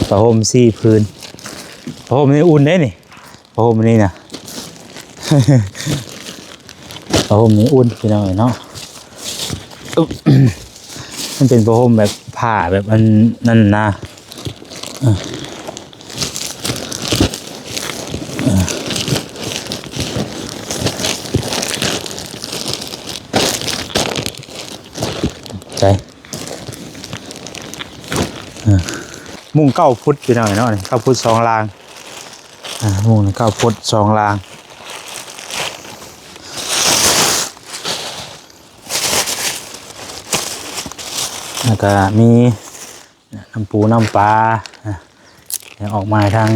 ຜ້າຫົ່ມສີ່ຜືນ. ຜ້າຫົ່ມນີ້ອຸ່ນເດ້ນີ້. ຜ້າຫົ່ມນີ້ນະ ຜ້າຫົ່ມນີ້ອຸ່ນພີ່ນ້ອງເອີຍເນາະ. ອຶບ ມັນເປັນຜ້າຫົ່ມແບບຜ້າແບບອັນນັ້ນນະ. ເອີ ເອີ ໃສ່ ເອີ ມຸ້ງເກົ້າຟຸດພີ່ນ້ອງເນາະ. ນີ້ເກົ້າຟຸດສອງລາງ. ອ່າ ມຸ້ງເກົ້າຟຸດສອງລາງ. ແລ້ວກະມີນ້ຳປູນ້ຳປາ ອ່າ ອອກມາໃຫ້ທາງ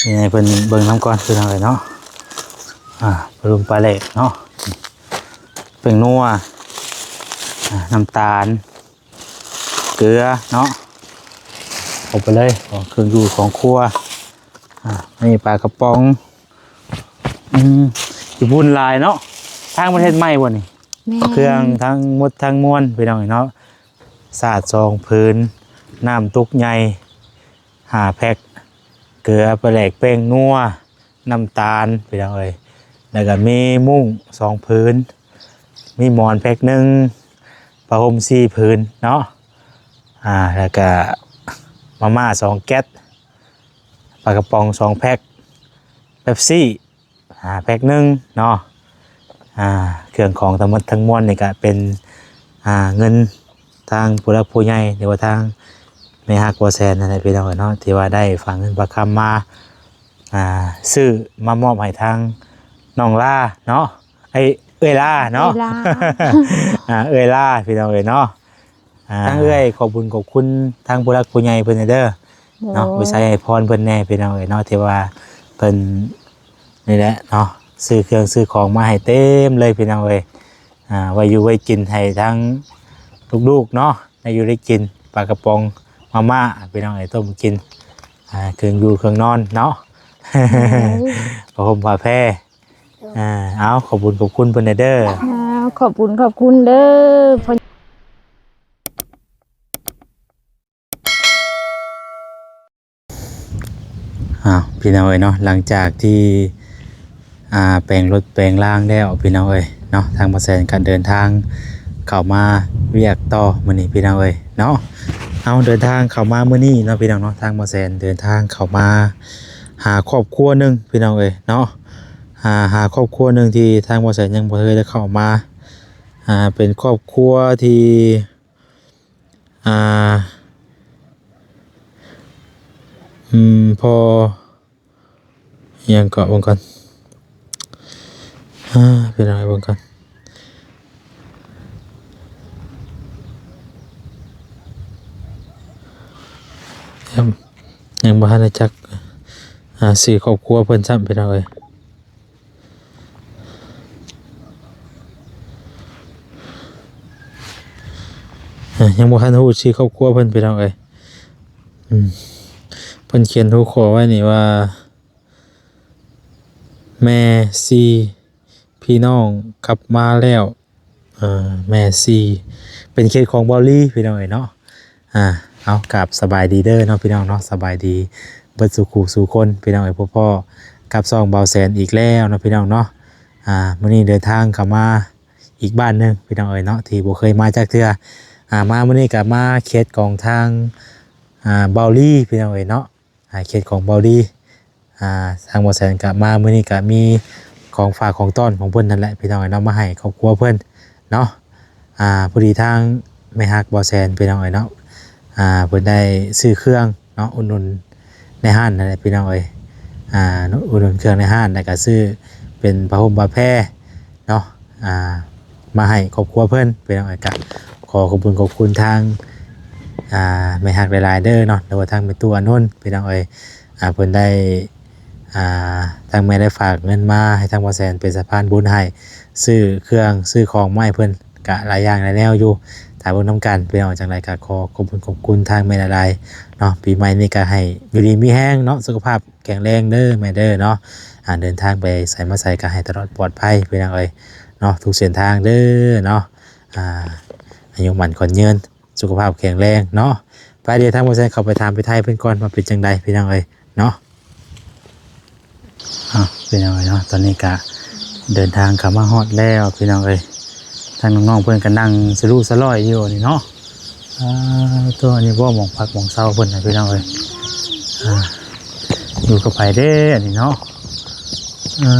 ນີ້ໃຫ້ເພິ່ນເບິ່ງນຳກ່ອນພີ່ນ້ອງເອີຍເນາະ. ອ່າ ປາລຸງປາແຫຼກເນາະ ແປ້ງນົວ ອ່າ ນ້ຳຕານ ເກືອເນາະ ເອົາໄປເລີຍ ຂອງເຄື່ອງຢູ່ຂອງຄົວ. ອ່າ ນີ້ປາກະປ໋ອງ. ອືມ ຢູ່ພຸ້ນຫຼາຍເນາະ. ທາງປະເທດໃໝ່ບໍ່ນີ້? ແມ່ນ. ເຄື່ອງທັງໝົດທັງມວນພີ່ນ້ອງເນາະ. ສາດສອງຜືນ ນ້ຳຕຸກໃຫຍ່ຫ້າແພັກ ເກືອ ປາແຫຼກ ແປ້ງນົວ ນ້ຳຕານພີ່ນ້ອງເອີຍ. ແລ້ວກະມີມຸ້ງສອງຜືນ ມີໝອນແພັກໜຶ່ງ ຜ້າຫົ່ມສີ່ຜືນເນາະ. ອ່າ ແລ້ວກະມາມ່າສອງແກັດ ປາກະປ໋ອງສອງແພັກ ເປັບຊີຫ້າແພັກໜຶ່ງເນາະ. ອ່າ ເຄື່ອງຂອງທັງໝົດທັງມວນນີ້ກະເປັນ ອ່າ ເງິນທາງຜູ້ຫຼັກຜູ້ໃຫຍ່ ຫຼືວ່າທາງແມ່ຮັກບໍ່ແສນນັ້ນແຫຼະພີ່ນ້ອງເອີຍເນາະ ທີ່ວ່າໄດ້ຝາກເງິນຝາກຄຳມາ ອ່າ ຊື້ມາມອບໃຫ້ທາງນ້ອງລາເນາະ ເອີຍ ເອື້ອຍລາເນາະ ເອື້ອຍລາ ອ່າ ເອື້ອຍລາພີ່ນ້ອງເອີຍເນາະ. ອ່າ ທາງເອື້ອຍຂອບບຸນຂອບຄຸນທາງຜູ້ຫຼັກຜູ້ໃຫຍ່ເພິ່ນແດ່ເດີເນາະ ໂດຍ ໄປໃສ່ໃຫ້ພອນເພິ່ນແດ່ພີ່ນ້ອງເອີຍເນາະ ທີ່ວ່າເພິ່ນນີ້ແຫຼະເນາະ ຊື້ເຄື່ອງຊື້ຂອງມາໃຫ້ເຕັມເລີຍພີ່ນ້ອງເອີຍ. ອ່າ ໄວ້ຢູ່ໄວ້ກິນໃຫ້ທັງລູກໆເນາະ ໄດ້ຢູ່ໄດ້ກິນ ປາກະປ໋ອງ ມາມ່າພີ່ນ້ອງເອີຍ ຕົ້ມກິນ ອ່າ ເຄື່ອງຢູ່ເຄື່ອງນອນເນາະ ໂດຍ ຜ້າຫົ່ມຜ້າແພ. ອ່າ ເອົາ ຂອບບຸນຂອບຄຸນເພິ່ນແດ່ເດີ. ອ່າ ຂອບບຸນຂອບຄຸນເດີ. ອ້າວ ພີ່ນ້ອງເອີຍເນາະ ຫຼັງຈາກທີ່ ອ່າ ແປງລົດແປງລາງແລ້ວ ພີ່ນ້ອງເອີຍເນາະ ທາງບ່າວແສນກໍເດີນທາງເຂົ້າມາວຽກຕໍ່ມື້ນີ້ ພີ່ນ້ອງເອີຍເນາະ. ເອົາ ເດີນທາງເຂົ້າມາມື້ນີ້ເນາະ ພີ່ນ້ອງເນາະ ທາງບ່າວແສນເດີນທາງເຂົ້າມາຫາຄອບຄົວໜຶ່ງ ພີ່ນ້ອງເອີຍເນາະ. ຫາ ຫາຄອບຄົວໜຶ່ງທີ່ທາງບ່າວແສນຍັງບໍ່ເຄີຍໄດ້ເຂົ້າມາ. ອ່າ ເປັນຄອບຄົວທີ່ ອ່າ ອືມ ພໍ່ ອີ່ຫຍັງເກາະ ເບິ່ງກ່ອນ ອ່າ ເປັນຫຍັງ ເບິ່ງກ່ອນ ຍັງ ຍັງບໍ່ທັນໄດ້ຈັກ ອ່າ ຊື່ຄອບຄົວເພິ່ນຊ້ຳ ພີ່ນ້ອງເອີຍ. ເອີ ຍັງບໍ່ທັນຮູ້ຊື່ຄອບຄົວເພິ່ນ ພີ່ນ້ອງເອີຍ. ອືມ ເພິ່ນຂຽນຫົວຂໍ້ໄວ້ນີ້ວ່າ ແມ່ສີ່ພີ່ນ້ອງກັບມາແລ້ວ. ເອີ ແມ່ສີ່ ເປັນເຂດຂອງເບົາລີ ພີ່ນ້ອງເອີຍເນາະ. ອ່າ ເອົາ ກາບສະບາຍດີເດີເນາະ ພີ່ນ້ອງເນາະ, ສະບາຍດີເບິດສູ່ຄູ່ສູ່ຄົນ ພີ່ນ້ອງເອີຍ. ພົບພໍ້ກັບຊ່ອງເບົາແສນອີກແລ້ວເນາະ ພີ່ນ້ອງເນາະ. ອ່າ ມື້ນີ້ເດີນທາງເຂົ້າມາອີກບ້ານໜຶ່ງ ພີ່ນ້ອງເອີຍເນາະ ທີ່ບໍ່ເຄີຍມາຈັກເທື່ອ. ອ່າ ມາມື້ນີ້ກໍມາເຂດຂອງທາງ ອ່າ ເບົາລີ ພີ່ນ້ອງເອີຍເນາະ. ອ່າ ເຂດຂອງເບົາລີ. ອ່າ ທາງບ່າວແສນກະມາມື້ນີ້ກະມີຂອງຝາກຂອງຕ້ອນຂອງເພິ່ນນັ້ນແຫຼະ ພີ່ນ້ອງເອີຍເນາະ ມາໃຫ້ຄອບຄົວເພິ່ນເນາະ. ອ່າ ພໍດີທາງແມ່ຮັກບ່າວແສນ ພີ່ນ້ອງເອີຍເນາະ ອ່າ ເພິ່ນໄດ້ຊື້ເຄື່ອງເນາະ ອຸດໜູນໃນຮ້ານນັ້ນແຫຼະ ພີ່ນ້ອງເອີຍ. ອ່າ ອຸດໜູນເຄື່ອງໃນຮ້ານ ແລ້ວກະຊື້ເປັນຜ້າຫົ່ມຜ້າແພ ເນາະ ອ່າ ມາໃຫ້ຄອບຄົວເພິ່ນ ພີ່ນ້ອງເອີຍ. ກະຂໍຂອບຄຸນຂອບຄຸນທາງ ອ່າ ແມ່ຮັກຫຼາຍໆເດີເນາະ ຫຼືວ່າທາງແມ່ຕູ້ອານົນ ພີ່ນ້ອງເອີຍ. ອ່າ ເພິ່ນໄດ້ ອ່າ ທາງແມ່ໄດ້ຝາກເງິນມາໃຫ້ທາງບ່າວແສນເປັນສະພານບຸນໃຫ້ ຊື້ເຄື່ອງຊື້ຂອງມາໃຫ້ເພິ່ນ ກະຫຼາຍຢ່າງຫຼາຍແນວຢູ່ ຖ້າເບິ່ງນຳກັນ ພີ່ນ້ອງ. ຈັ່ງໃດກະຂໍຂອບຄຸນຂອບຄຸນທາງແມ່ຫຼາຍໆເນາະ. ປີໃໝ່ນີ້ກະໃຫ້ຢູ່ດີມີແຮງເນາະ ສຸຂະພາບ ແຂງແຮງເດີແມ່ເດີເນາະ. ອ່າ ເດີນທາງໄປໃສມາໃສກໍໃຫ້ຕະຫຼອດປອດໄພ ພີ່ນ້ອງເອີຍເນາະ ທຸກເສັ້ນທາງເດີເນາະ. ອ່າ ອາຍຸໝັ້ນຂວັນຍືນ ສຸຂະພາບແຂງແຮງເນາະ. ໄປ ປ ດຽວທາງບ່າວແຊນເຂົ້າໄປຖາມໄປໄຖ່ເພິ່ນກ່ອນວ່າເປັນຈັ່ງໃດພີ່ນ້ອງເອີຍເນາະ. ອ້າວ ພີ່ນ້ອງເອີຍເນາະ ຕອນນີ້ກະເດີນທາງເຂົ້າມາຮອດແລ້ວພີ່ນ້ອງເອີຍ. ທາງນ້ອງໆເພິ່ນກະນັ່ງສະລຸສະຫຼອຍຢູ່ນີ້ເນາະ. ອ່າ ໂຕ ອັນນີ້ບໍ່ ໝ່ອງພັກໝ່ອງເຊົາເພິ່ນນະພີ່ນ້ອງເອີຍ. ອ່າ ຢູ່ກັບໃຜເດ້ອັນນີ້ເນາະ? ເອີ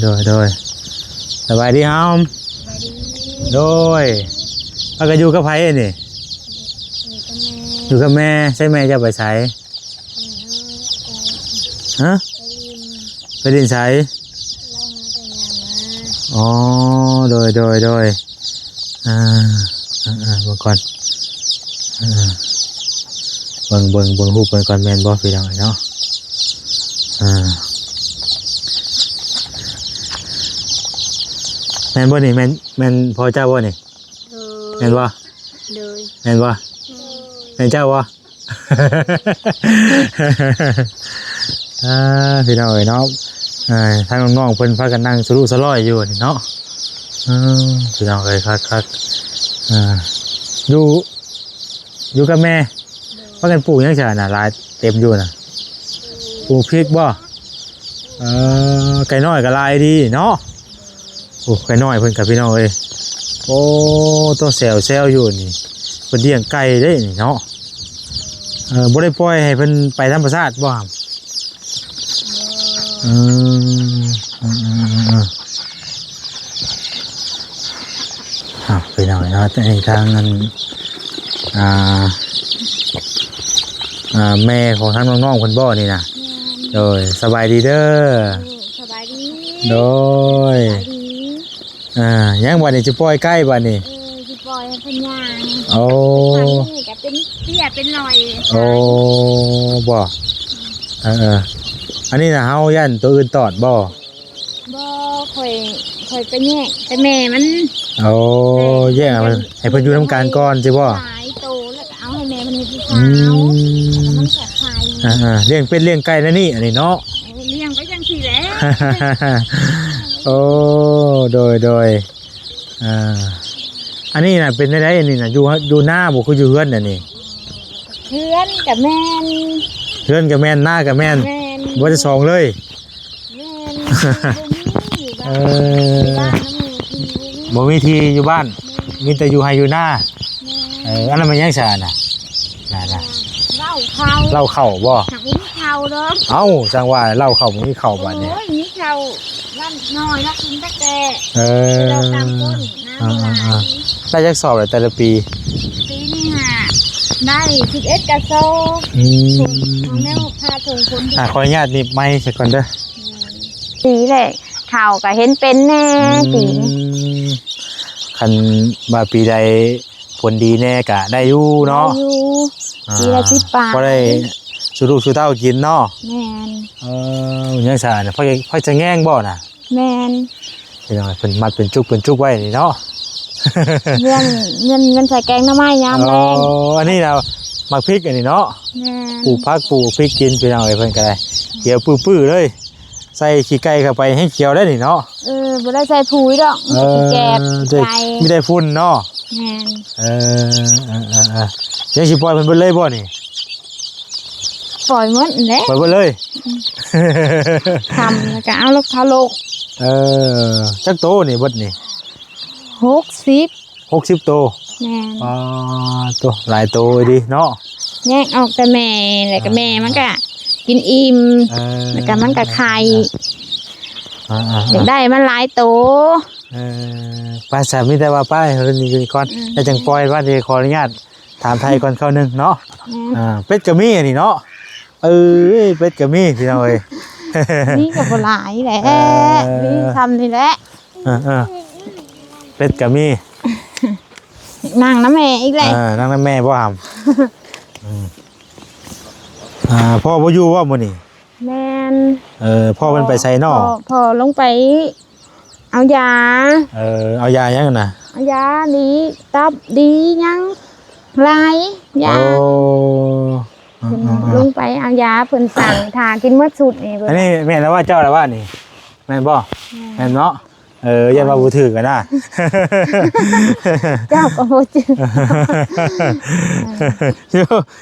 ໂດຍ ໂດຍ ສະບາຍດີຫຳ? ສະບາຍດີ. ໂດຍ ພາກັນຢູ່ກັບໃຜອັນນີ້? ຢູ່ກັບແມ່. ໃສແມ່ເຈົ້າໄປໃສ? ຮະ? ໄປຫຼິ້ນ. ໄປຫຼິ້ນໃສ? ອໍ ໂດຍ ໂດຍ ໂດຍ. ອ່າ ເບິ່ງກ່ອນ ເບິ່ງ ເບິ່ງ ເບິ່ງຮູບເພິ່ນກ່ອນ ແມ່ນບໍ່ພີ່ນ້ອງເນາະ? ອ່າ ແມ່ນບໍ່ນີ້? ແມ່ນ ແມ່ນພໍ່ເຈົ້າບໍ່ນີ້? ໂດຍ. ແມ່ນບໍ່? ໂດຍ. ແມ່ນບໍ່? ໂດຍ. ແມ່ນເຈົ້າບໍ່? ອ່າ ພີ່ນ້ອງເອີຍເນາະ ເອີ ທາງນ້ອງໆເພິ່ນພາກັນນັ່ງສະລຸສະຫຼອຍຢູ່ນີ້ເນາະ. ເອີ ພີ່ນ້ອງເອີຍ ຄັກໆ. ອ່າ ຢູ່ ຢູ່ກັບແມ່. ໂດຍ. ພາກັນປູກຫຍັງຊະນະ ຫຼາຍເຕັມຢູ່ນະ? ປູກພິກບໍ່? ເອີ ໄກ່ນ້ອຍກໍຫຼາຍດີເນາະ. ໂອ້ ໄກ່ນ້ອຍເພິ່ນກະພີ່ນ້ອງເອີຍ. ໂອ້ ໂຕ ແຊວໆຢູ່ນີ້ ເພິ່ນລ້ຽງໄກ່ເດ້ນີ້ເນາະ. ເອີ ບໍ່ໄດ້ປ່ອຍໃຫ້ເພິ່ນໄປທຳມະຊາດບໍ່? ອືມ ອືມ ອືມ ອືມ ອ້າວ ພີ່ນ້ອງເນາະ ທາງອັນ ອ່າ ອ່າ ແມ່ຂອງທາງນ້ອງໆເພິ່ນບໍ່ນີ້ນະ? ແມ່ນ. ໂດຍ ສະບາຍດີເດີ. ໂດຍ ສະບາຍດີ. ໂດຍ ສະບາຍດີ. ອ່າ ຍັງບັດນີ້ ຊິປ່ອຍໄກ່ບັດນີ້? ເອີ ຊິປ່ອຍໃຫ້ເພິ່ນຍ່າງ. ໂອ້ ໄປທາງນີ້ກໍເປັນເປ້ຍເປັນລອຍ. ໂອ້ ບໍ່ ເອີໆ ອັນນີ້ນະ ເຮົາຢ້ານໂຕອື່ນຕອດບໍ່? ບໍ່ ຂ້ອຍ ຂ້ອຍໄປແຍກແຕ່ແມ່ມັນ. ໂອ້ ແຍກໃຫ້ເພິ່ນຢູ່ນຳກັນກ່ອນຊິບໍ່? ຫຼາຍໂຕແລ້ວກໍເອົາໃຫ້ແມ່ມັນເຮັດຢູ່ເຊົ້າ. ອືມ ແລ້ວມັນກໍໄຂ່. ອ່າໆ ລ້ຽງເປັດລ້ຽງໄກ່ແນວນີ້ ອັນນີ້ເນາະ? ເອີ ລ້ຽງໄປຈັ່ງຊີ້ແຫຼະ. ໂອ້ ໂດຍໆ. ອ່າ ອັນນີ້ນະເປັນແນວໃດ? ອັນນີ້ນະ ຢູ່ ຢູ່ນາບໍ່ ຄືຢູ່ເຮືອນອັນນີ້? ເຮືອນກະແມ່ນ ເຮືອນກະແມ່ນ ນາກະແມ່ນ. ແມ່ນ. ບໍ່ໄດ້ສອງເລີຍ. ແມ່ນ. ບໍ່ມີຢູ່ບ້ານ. ເອີ ຢູ່ບ້ານນະ ບໍ່ມີທີ່ຢູ່ບ້ານ. ແມ່ນ. ມີແຕ່ຢູ່ໄຮ່ຢູ່ນາ. ແມ່ນ. ເອີ ອັນນັ້ນແມ່ນຫຍັງຊະນະ? ນະ ນະ ເລົ້າເຂົ້າ. ເລົ້າເຂົ້າບໍ່? ຫາກບໍ່ມີເຂົ້າດອກ. ເອົ້າ ຈັ່ງວ່າເລົ້າເຂົ້າບໍ່ມີເຂົ້າບາດນີ້. ໂອ້ຍ ມີເຂົ້າ ນ້ອຍເນາະ ກິນແຕ່ແຕ່. ເອີ ເຂົ້າຕາມຕົ້ນນະ. ອ່າໆໆ ໄດ້ຈັກສອບແລ້ວແຕ່ລະປີ? ປີນີ້ຫາໄດ້ສິບເອັດກະສອບ. ອືມ ຂອງແນວພາສົ່ງຄົນ. ອ່າ ຂໍອະນຸຍາດໜີບໄມໃສ່ກ່ອນເດີ. ອືມ ປີແຫຼະ ເຂົ້າກໍເຫັນເປັນແດ່. ອືມ ປີນີ້ ຄັນວ່າປີໃດ ຜົນດີແດ່ກະໄດ້ຢູ່ເນາະ. ໄດ້ຢູ່ ອ່າ ປີລະສິບປາຍ ພໍໄດ້ສູ່ລູກສູ່ເຕົ້າກິນເນາະ. ແມ່ນ. ເອີ ຍັງຊະນະ ພໍ ພໍຈະແງງບໍ່ນະ? ແມ່ນ. ພີ່ນ້ອງ ເພິ່ນມັດເປັນຈຸກເປັນຈຸກໄວ້ນີ້ເນາະ. ເງິນ ເງິນ ເງິນໃສ່ແກງໜໍ່ໄມ້ຍາມແລງ. ອໍ ອັນນີ້ນະ ໝາກພິກອັນນີ້ເນາະ. ແມ່ນ. ປູກຜັກປູກພິກກິນ ພີ່ນ້ອງເອີຍ ເພິ່ນກໍໄດ້ຂຽວປຶ້ໆເລີຍ. ໃສ່ຂີ້ໄກ່ເຂົ້າໄປແຮງຂຽວໄດ໋ນີ້ເນາະ. ເອີ ບໍ່ໄດ້ໃສ່ປຸ໋ຍດອກ. ເອີ ມີແຕ່ຂີ້ໄກ່ ມີແຕ່ຝຸ່ນເນາະ. ແມ່ນ. ເອີ ເອີ ເອີ ເອີ ຍັງຊິປ່ອຍເພິ່ນເບິດເລີຍບໍ່ນີ້? ປ່ອຍໝົດແຫຼະ. ປ່ອຍເບິດເລີຍ. ອືມ ທຳແລ້ວກໍເອົາລົກເຂົາລົກ. ເອີ ຈັກໂຕນີ້ເບິດນີ້? ຫົກສິບ. ຫົກສິບໂຕ. ແມ່ນ. ປາໂຕ ຫຼາຍໂຕອີ່ຫຼີເນາະ. ແຍກອອກແຕ່ແມ່ ແລ້ວກໍແມ່ມັນກໍກິນອີ່ມ. ເອີ ແລ້ວກໍມັນກໍໄຂ່. ອ່າໆໆ ຢາກໄດ້ມັນຫຼາຍໂຕ. ເອີ ໄປຊະ ມີແຕ່ວ່າໄປ ເຮົານີ້ຢູ່ນີ້ກ່ອນ. ອືມ ແລ້ວຈັ່ງປ່ອຍ ວ່າຊິຂໍອະນຸຍາດຖາມໄຖ່ກ່ອນຄາວໜຶ່ງເນາະ. ອືມ ອ່າ ເປັດກໍມີອັນນີ້ເນາະ. ເອີຍ ເປັດກໍມີ ພີ່ນ້ອງເອີຍ. ມີກໍບໍ່ຫຼາຍແຫຼະ. ເອີ ມີຊ່ຳນີ້ແຫຼະ. ເອີໆ ເປັດກໍມີ. ນັ່ງນຳແມ່ອີກແຫຼະ. ເອີ ນັ່ງນຳແມ່ບໍ່ຫຳ? ອືມ ອ່າ ພໍ່ບໍ່ຢູ່ບໍ່ມື້ນີ້? ແມ່ນ. ເອີ ພໍ່ເພິ່ນໄປໃສເນາະ? ພໍ່ ພໍ່ລົງໄປເອົາຢາ. ເອີ ເອົາຢາຫຍັງນະ? ເອົາຢາດີຕັບດີຫຍັງຫຼາຍຢ່າງ. ໂອ້ ເພິ່ນ ເອີໆໆ ລົງໄປເອົາຢາ ເພິ່ນສັ່ງ ຖ້າກິນໝົດຊຸດນີ້. ອັນນີ້ແມ່ນລະວ່າ ເຈົ້າລະວ່ານີ້ ແມ່ນບໍ່? ແມ່ນ ແມ່ນເນາະ. ເອີ ຢ້ານວ່າບໍ່ຖືກຫັ້ນນະ. ເຈົ້າກໍບໍ່ຈື່.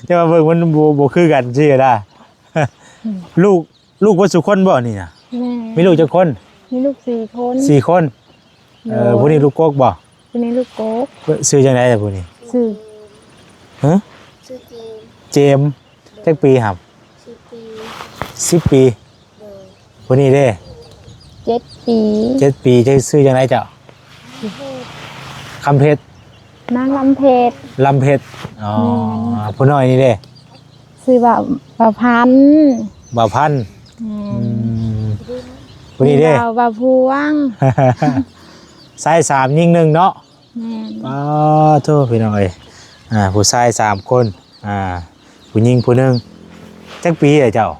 ຢ່າວ່າເບິ່ງມັນບໍ່ ບໍ່ຄືກັນຊີ້ນະ. ອືມ ລູກ ລູກເບິດສູ່ຄົນບໍ່ນີ້ນະ? ແມ່ນ. ມີລູກຈັກຄົນ? ມີລູກສີ່ຄົນ. ສີ່ຄົນ. ເອີ ໂດຍ. ຜູ້ນີ້ລູກກົກບໍ່? ຜູ້ນີ້ລູກກົກ. ຊື່ຈັ່ງໃດລະຜູ້ນີ້? ຊື່ ຮະ? ຊື່ເຈມ. ເຈມ. ໂດຍ. ຈັກປີຫຳ? ສິບປີ. ສິບປີ. ໂດຍ. ຜູ້ນີ້ເດ້? ເຈັດປີ. ເຈັດປີ. ຈະຊື່ຈັ່ງໃດເຈົ້າ? ຄຳເພັດ. ນາງລຳເພັດ. ລຳເພັດ. ອໍ ແມ່ນ. ຜູ້ນ້ອຍນີ້ເດ້? ຊື່ວ່າ ບ່າວພັນ. ບ່າວພັນ. ແມ່ນ. ອືມ ຜູ້ນີ້ເດ້? ບ່າວ ບ່າວພວງ. ຊາຍສາມຍິງໜຶ່ງເນາະ. ແມ່ນ. ປາໂທ້ ພີ່ນ້ອງເອີຍ ອ່າ ຜູ້ຊາຍສາມຄົນ ອ່າ ຜູ້ຍິງຜູ້ໜຶ່ງ. ຈັກປີແລ້ວເຈົ້າ?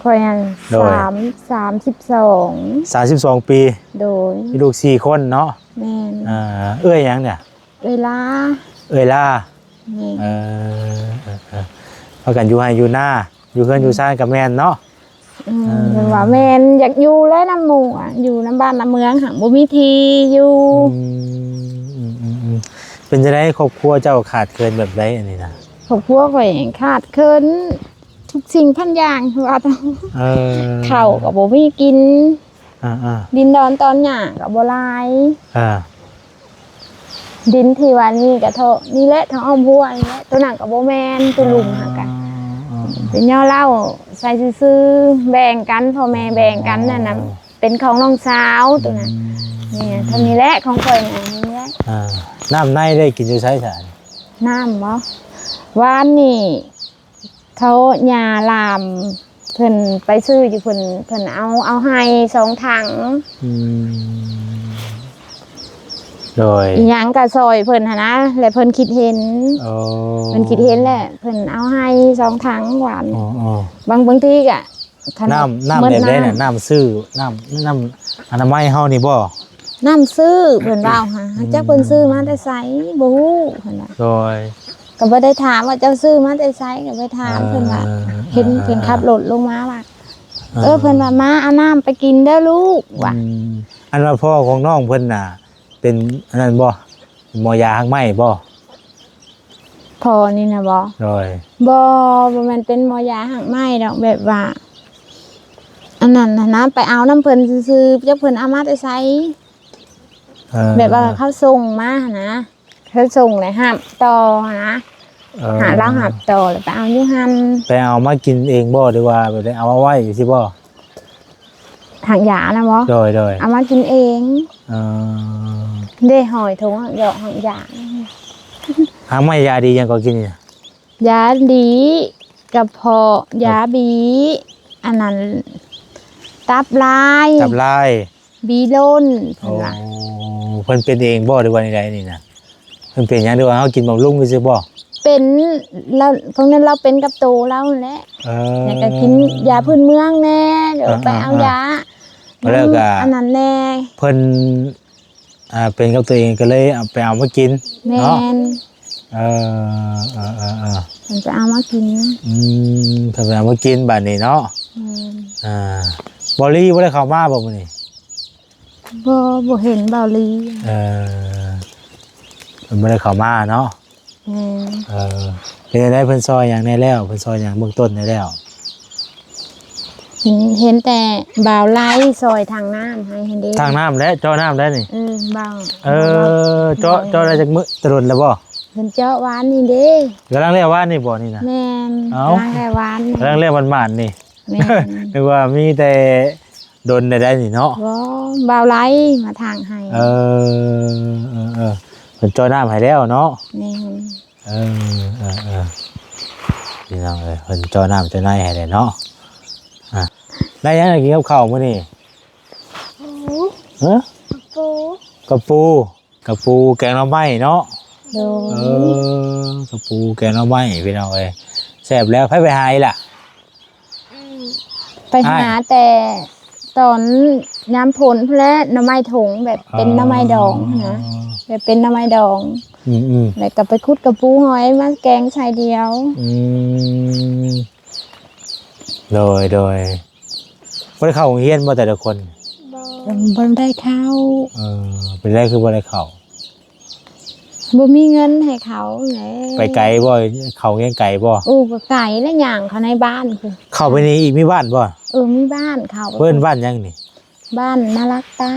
ຂ້ອຍຫັ້ນ ໂດຍ ສາມ ສາມສິບສອງ. ສາມສິບສອງປີ. ໂດຍ. ມີລູກສີ່ຄົນເນາະ. ແມ່ນ. ອ່າ ເອື້ອຍຫຍັງນີ້? ເອື້ອຍລາ. ເອື້ອຍລາ. ແມ່ນ. ເອີ ເອີ ເອີ ພາກັນຢູ່ໄຮ່ຢູ່ນາ ຢູ່ເຮືອນຢູ່ຊານກໍແມ່ນເນາະ. ອືມ ເອີ ເພິ່ນວ່າແມ່ນ ຢາກຢູ່ແຫຼະນຳໝູ່ ຢູ່ນຳບ້ານນຳເມືອງ ຫາກບໍ່ມີທີ່ຢູ່. ອືມ ອືມ ອືມ ອືມ ເປັນຈັ່ງໃດຄອບຄົວເຈົ້າຂາດເຂີນແບບໃດອັນນີ້ນະ? ຄອບຄົວຂ້ອຍຂາດເຂີນທຸກສິ່ງທຸກຢ່າງ ວ່າຕ້ອງ ເອີ ເຂົ້າກໍບໍ່ມີກິນ. ອ່າໆ ດິນດອນຕອນຫຍ້າກໍບໍ່ຫຼາຍ. ອ່າ ດິນທີ່ວ່ານີ້ກະເທາະນີ້ແຫຼະ ທາງອ້ອມຮົ້ວນີ້ແຫຼະ ໂຕນັ້ນກໍບໍ່ແມ່ນ ໂຕລຸ່ມຫັ້ນກະ ອໍ ເປັນຫຍ້າເຫຼົ້າໃສ່ຊື່ໆ ແບ່ງກັນ ພໍ່ແມ່ແບ່ງກັນນັ້ນນະ. ອໍ ເປັນຂອງນ້ອງສາວໂຕນັ້ນ. ອືມ ນີ້ ເທົ່ານີ້ແຫຼະຂອງຂ້ອຍນະ ນີ້ແຫຼະ. ອ່າ ນ້ຳໃນໄດ້ກິນຢູ່ໃສຊະ? ນ້ຳບໍ? ວານນີ້ ເຂົາ ຍ່າຫຼາມ ເພິ່ນໄປຊື້ຢູ່ພຸ້ນ ເພິ່ນເອົາ ເອົາໃຫ້ສອງຖັງ. ອືມ ໂດຍ ອີ່ຫຍັງກໍຊ່ອຍເພິ່ນຫັ້ນນະ ແລະເພິ່ນຄິດເຫັນ. ໂອ້ ເພິ່ນຄິດເຫັນແຫຼະ ເພິ່ນເອົາໃຫ້ສອງຖັງຫວານ. ອໍໆ ບາງ ບາງທີກໍ ນ້ຳ ນ້ຳແບບໃດນະ? ນ້ຳຊື້ ນ້ຳ ນ້ຳອະນາໄມເຮົານີ້ບໍ? ນ້ຳຊື້ ເພິ່ນເວົ້າຫາ ອືມ ຈັກເພິ່ນຊື້ມາແຕ່ໃສ ບໍ່ຮູ້ຫັ້ນນະ. ໂດຍ ກໍບໍ່ໄດ້ຖາມວ່າເຈົ້າຊື້ມາແຕ່ໃສ ກໍໄປຖາມເພິ່ນວ່າ ເອີ ເຫັນ ເອີ ເພິ່ນຂັບລົດລົງມາວ່າ ເອີ ເອີ ເພິ່ນວ່າ ມາເອົານ້ຳໄປກິນເດີລູກ ວ່າ. ອືມ ອັນວ່າພໍ່ຂອງນ້ອງເພິ່ນນະ ເປັນອັນນັ້ນບໍ່? ໝໍຢາຮາກໄມ້ບໍ່? ພໍ່ນີ້ນະບໍ່? ໂດຍ ບໍ່ ບໍ່ແມ່ນເປັນໝໍຢາຮາກໄມ້ດອກ ແບບວ່າ ອັນນັ້ນຫັ້ນນະ ໄປເອົານຳເພິ່ນຊື່ໆ ຈັກເພິ່ນເອົາມາແຕ່ໃສ. ເອີ ແບບວ່າເຂົາສົ່ງມາຫັ້ນນະ ເຂົາສົ່ງແລ້ວຮັບຕໍ່ຫັ້ນນະ. ເອີ ຫາລາວຮັບຕໍ່ແລ້ວໄປເອົາຢູ່ຫັ້ນ. ໄປເອົາມາກິນເອງບໍ່ ຫຼືວ່າແບບໄດ້ເອົາມາໄວ້ຊິບໍ່? ຫາກຢານະບໍ່? ໂດຍ ໂດຍ ເອົາມາກິນເອງ. ເອີ ເດ້ ຫອຍຖົງຫາກຢອກຫາກຢາ. ຫາກໄມ້ຢາດີຫຍັງກໍກິນນີ້ນະ? ຢາດີກະເພາະ ຢາບີ ອັນນັ້ນ ຕັບລາຍ ຕັບລາຍ ບີລົ້ນ ເພິ່ນວ່າ. ໂອ້ ເພິ່ນເປັນເອງບໍ່ ຫຼືວ່າແນວໃດນີ້ນະ? ເພິ່ນເປັນຫຍັງ ຫຼືວ່າເຮົາກິນບຳລຸງຊື່ໆບໍ່? ເປັນ ລາວ ຂອງນັ້ນລາວເປັນກັບໂຕລາວຫັ້ນແຫຼະ. ເອີ ແລ້ວກໍກິນຢາພື້ນເມືອງແດ່ ແລ້ວໄປເອົາຢາ ແລ້ວກໍອັນນັ້ນແດ່ ເພິ່ນ ອ່າ ເປັນກັບຕົວເອງກໍເລີຍເອົາໄປເອົາມາກິນ. ແມ່ນ ເນາະ. ເອີ ເອີ ເອີ ເອີ ເພິ່ນໄປເອົາມາກິນ. ອືມ ເພິ່ນໄປເອົາມາກິນບາດນີ້ເນາະ. ແມ່ນ. ອ່າ ເບົາລີບໍ່ໄດ້ເຂົ້າມາບໍ່ມື້ນີ້? ບໍ່ ບໍ່ເຫັນເບົາລີ. ເອີ ເພິ່ນບໍ່ໄດ້ເຂົ້າມາເນາະ. ແມ່ນ. ເອີ ເປັນຈັ່ງໃດ ເພິ່ນຊ່ອຍຫຍັງແດ່ແລ້ວ? ເພິ່ນຊ່ອຍຫຍັງເບື້ອງຕົ້ນແດ່ແລ້ວ? ເຫັນ ເຫັນແຕ່ບ່າວໄລຊ່ອຍຖັງນ້ຳໃຫ້ຫັ້ນເດ້. ຖັງນ້ຳແຫຼະ ເຈາະນ້ຳໄດ້ນີ້. ເອີ ບ່າວ ເອີ ເຈາະ ເຈາະໄດ້ຈັກມື້ ແຕ່ດົນແລ້ວບໍ່? ເພິ່ນເຈາະວານນີ້ເດ້. ກຳລັງແລ້ວວານນີ້ບໍ່ນີ້ນະ? ແມ່ນ. ເອົ້າ ກຳລັງແລ້ວວານນີ້ ກຳລັງແລ້ວໝານໆນີ້. ແມ່ນ. ນຶກວ່າມີແຕ່ ດົນໄດ້ໄດ໋ນີ້ເນາະ. ບໍ່ ບ່າວໄລມາຖາງໃຫ້. ເອີ ເອີ ເອີ ເພິ່ນເຈາະນ້ຳໃຫ້ແລ້ວເນາະ. ແມ່ນ. ເອີ ເອີ ເອີ ພີ່ນ້ອງເອີຍ ເພິ່ນເຈາະນ້ຳເຈາະໃນໃຫ້ແລ້ວເນາະ. ອ່າ ໄດ້ຫຍັງກິນກັບເຂົ້າມື້ນີ້? ຫູ ຮະ? ກະປູ ກະປູ ກະປູແກງໜໍ່ໄມ້ເນາະ. ໂດຍ. ເອີ ກະປູແກງໜໍ່ໄມ້ ພີ່ນ້ອງເອີຍ ແຊບແລ້ວ. ໃຜໄປຫາອີ່ຫຼະ? ໄປຫາແຕ່ຕອນຍາມຝົນພຸ້ນແຫຼະ ໜໍ່ໄມ້ຖົງ ແບບເປັນໜໍ່ໄມ້ດອງຫັ້ນນະ. ອໍ ແບບເປັນໜໍ່ໄມ້ດອງ. ອືມໆ ແລ້ວກໍໄປຂຸດກະປູຫອຍມາແກງໃສ່ດຽວ. ອືມ ໂດຍ ໂດຍ. ບໍ່ໄດ້ເຂົ້າໂຮງຮຽນບໍ່ແຕ່ລະຄົນ? ບໍ່. ບໍ່ໄດ້ເຂົ້າ. ເອີ ເປັນໄດຄືບໍ່ໄດ້ເຂົ້າ? ບໍ່ມີເງິນໃຫ້ເຂົາແຫຼະ. ໄປໄກບໍ່? ເຂົ້າຮຽນໄກບໍ່? ໂອ້ ກໍໄກແຫຼະ ຍ່າງເຂົ້າໃນບ້ານພຸ້ນ. ເຂົ້າໄປນີ້ອີກມີບ້ານບໍ່? ເອີ ມີບ້ານເຂົ້າ. ເອີ້ນບ້ານຫຍັງນີ້? ບ້ານນາລັກໃຕ້.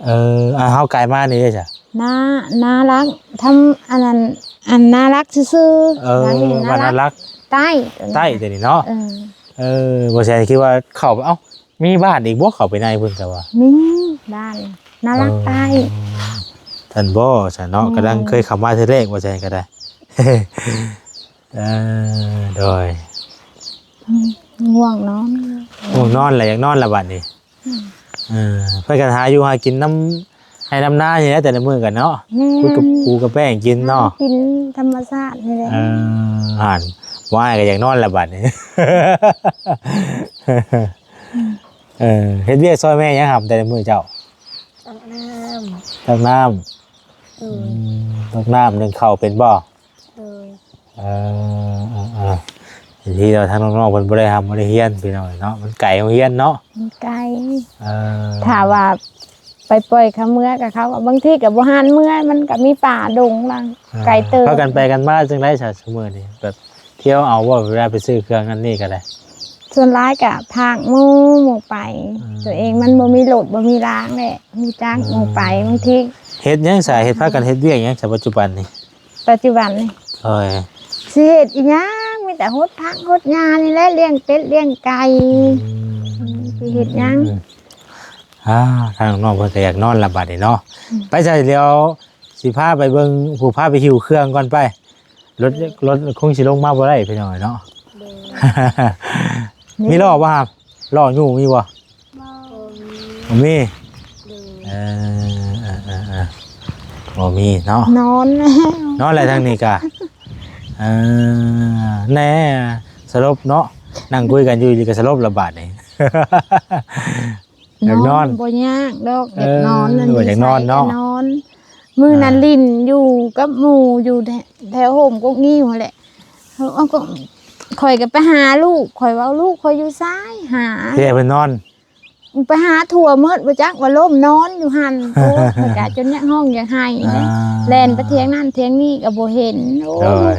ເອີ ອ່າ ເຮົາກາຍມານີ້ເດ້ຊະ? ນາ ນາລັກທຳ ອັນນັ້ນ ອັນນາລັກຊື່ໆ. ເອີ ບ້ານນາລັກໃຕ້ ໃຕ້ຕົວນີ້ເນາະ. ເອີ ເອີ ບໍ່ແຊນຄິດວ່າເຂົ້າ ເອົ້າ ມີບ້ານອີກບໍ່ ເຂົ້າໄປໃນພຸ້ນ ແຕ່ວ່າ ມີບ້ານນາລັກໃຕ້. ເອີ ທ່ານບໍ່ຊະເນາະ. ແມ່ນ ກຳລັງເຄີຍເຂົ້າມາເທື່ອແລກ ວ່າຊັ້ນກໍໄດ້. ເອີ ໂດຍ ອືມ ງ່ວງນອນ ງ່ວງນອນແຫຼະ ຢາກນອນລະບັດນີ້. ອືມ ເອີ ເພິ່ນກໍຫາຢູ່ຫາກິນນຳໄຮ່ນຳນານີ້ແຫຼະ ແຕ່ລະມື້ກັນເນາະ. ແມ່ນ ຂຸດກະປູກະແປ້ງກິນເນາະ ຫາກິນທຳມະຊາດນີ້ແຫຼະ. ເອີ ຫັ້ນ ບໍ່ອ້າຍກໍຢາກນອນລະບັດນີ້. ເອີ ເຮັດວຽກຊ່ອຍແມ່ຫຍັງຫຳແຕ່ລະມື້ເຈົ້າ? ຕັກນ້ຳ ຕັກນ້ຳ. ໂດຍ ອືມ ຕັກນ້ຳ ໜຶ້ງເຂົ້າເປັນບໍ່? ໂດຍ ເອີ ເອີ ເອີ ເປັນທີ່ແລ້ວ ທາງນ້ອງໆເພິ່ນບໍ່ໄດ້ຮ່ຳບໍ່ໄດ້ຮຽນ ພີ່ນ້ອງເອີຍເນາະ ມັນໄກໂຮງຮຽນເນາະ. ມັນໄກ ເອີ ຖ້າວ່າໄປປ່ອຍເຂົາເມືອ ກໍເຂົາກໍບາງທີກໍບໍ່ຫັນເມືອ ມັນກໍມີປ່າດົງລະ ອ່າ ໄກເຕີບ. ພາກັນໄປກັນມາຈັ່ງໃດຊະ ຊຸມື້ນີ້ ແບບ ທ່ຽວເອົາບໍ່ ເວລາໄປຊື້ເຄື່ອງນັ້ນນີ້ກໍໄດ້? ສ່ວນຫຼາຍກໍພາກໝູ່ ໝູ່ໄປ. ອືມ ຕົວເອງມັນບໍ່ມີລົດບໍ່ມີລາງແຫຼະ ຮູ້ຈັກ ອືມ ໝູ່ໄປ. ບາງທີເຮັດຫຍັງຊະ? ເຮັດ ພາກັນເຮັດວຽກຫຍັງຊະ ປັດຈຸບັນນີ້? ປັດຈຸບັນນີ້ ໂດຍ ຊິເຮັດອີຫຍັງ ມີແຕ່ຫົດຜັກຫົດຫຍ້ານີ້ແຫຼະ ລ້ຽງເປັດລ້ຽງໄກ່. ອືມ ຊິເຮັດຫຍັງ? ອືມ ອ່າ ທາງນ້ອງເພິ່ນກໍຢາກນອນລະບາດນີ້ເນາະ. ອືມ ໄປຊະ ດຽວ ຊິພາໄປເບິ່ງ ຜູ້ພາໄປຫິ້ວເຄື່ອງກ່ອນໄປ. ລົດ ລົດຄົງຊິລົງມາບໍ່ໄດ້ພີ່ນ້ອງເອີຍເນາະ. ໂດຍ ມີລໍ້ບໍ່? ລໍ້ຍູ້ມີບໍ່? ບໍ່ ບໍ່ມີ. ໂດຍ ເອີ ເອີ ເອີ ເອີ ບໍ່ມີເນາະ. ນອນ ນອນແລ້ວທາງນີ້ກະ ເອີ ແນ່ ສະຫຼົບເນາະ ນັ່ງຄຸຍກັນຢູ່ດີກະສະຫຼົບລະບາດນີ້. ຢາກນອນ ນອນບໍ່ຍາກດອກ ເອີ ຢາກນອນນັ້ນ ຢາກນອນເນາະ ນອນ. ມື້ນັ້ນ ອ່າ ຫຼິ້ນຢູ່ກັບໝູ່ຢູ່ແຖວ ແຖວຮົ່ມກົກງິ້ວຫັ້ນແຫຼະ. ເອົາ ກໍ ຂ້ອຍກໍໄປຫາລູກ ຂ້ອຍເວົ້າ ລູກຂ້ອຍຢູ່ຊາຍ ຫາ ເພື່ອເພິ່ນນອນ ໄປຫາທົ່ວໝົດ ບໍ່ຈັກວ່າລົ້ມນອນຢູ່ຫັ້ນ. ໂອ້ຍ ຂ້ອຍກະຈົນຢາກຮ້ອງຢາກໄຫ້ເດ້ ອ່າ ແລ່ນໄປທຽງນັ້ນທຽງນີ້ກໍບໍ່ເຫັນ. ໂອ້ຍ ໂດຍ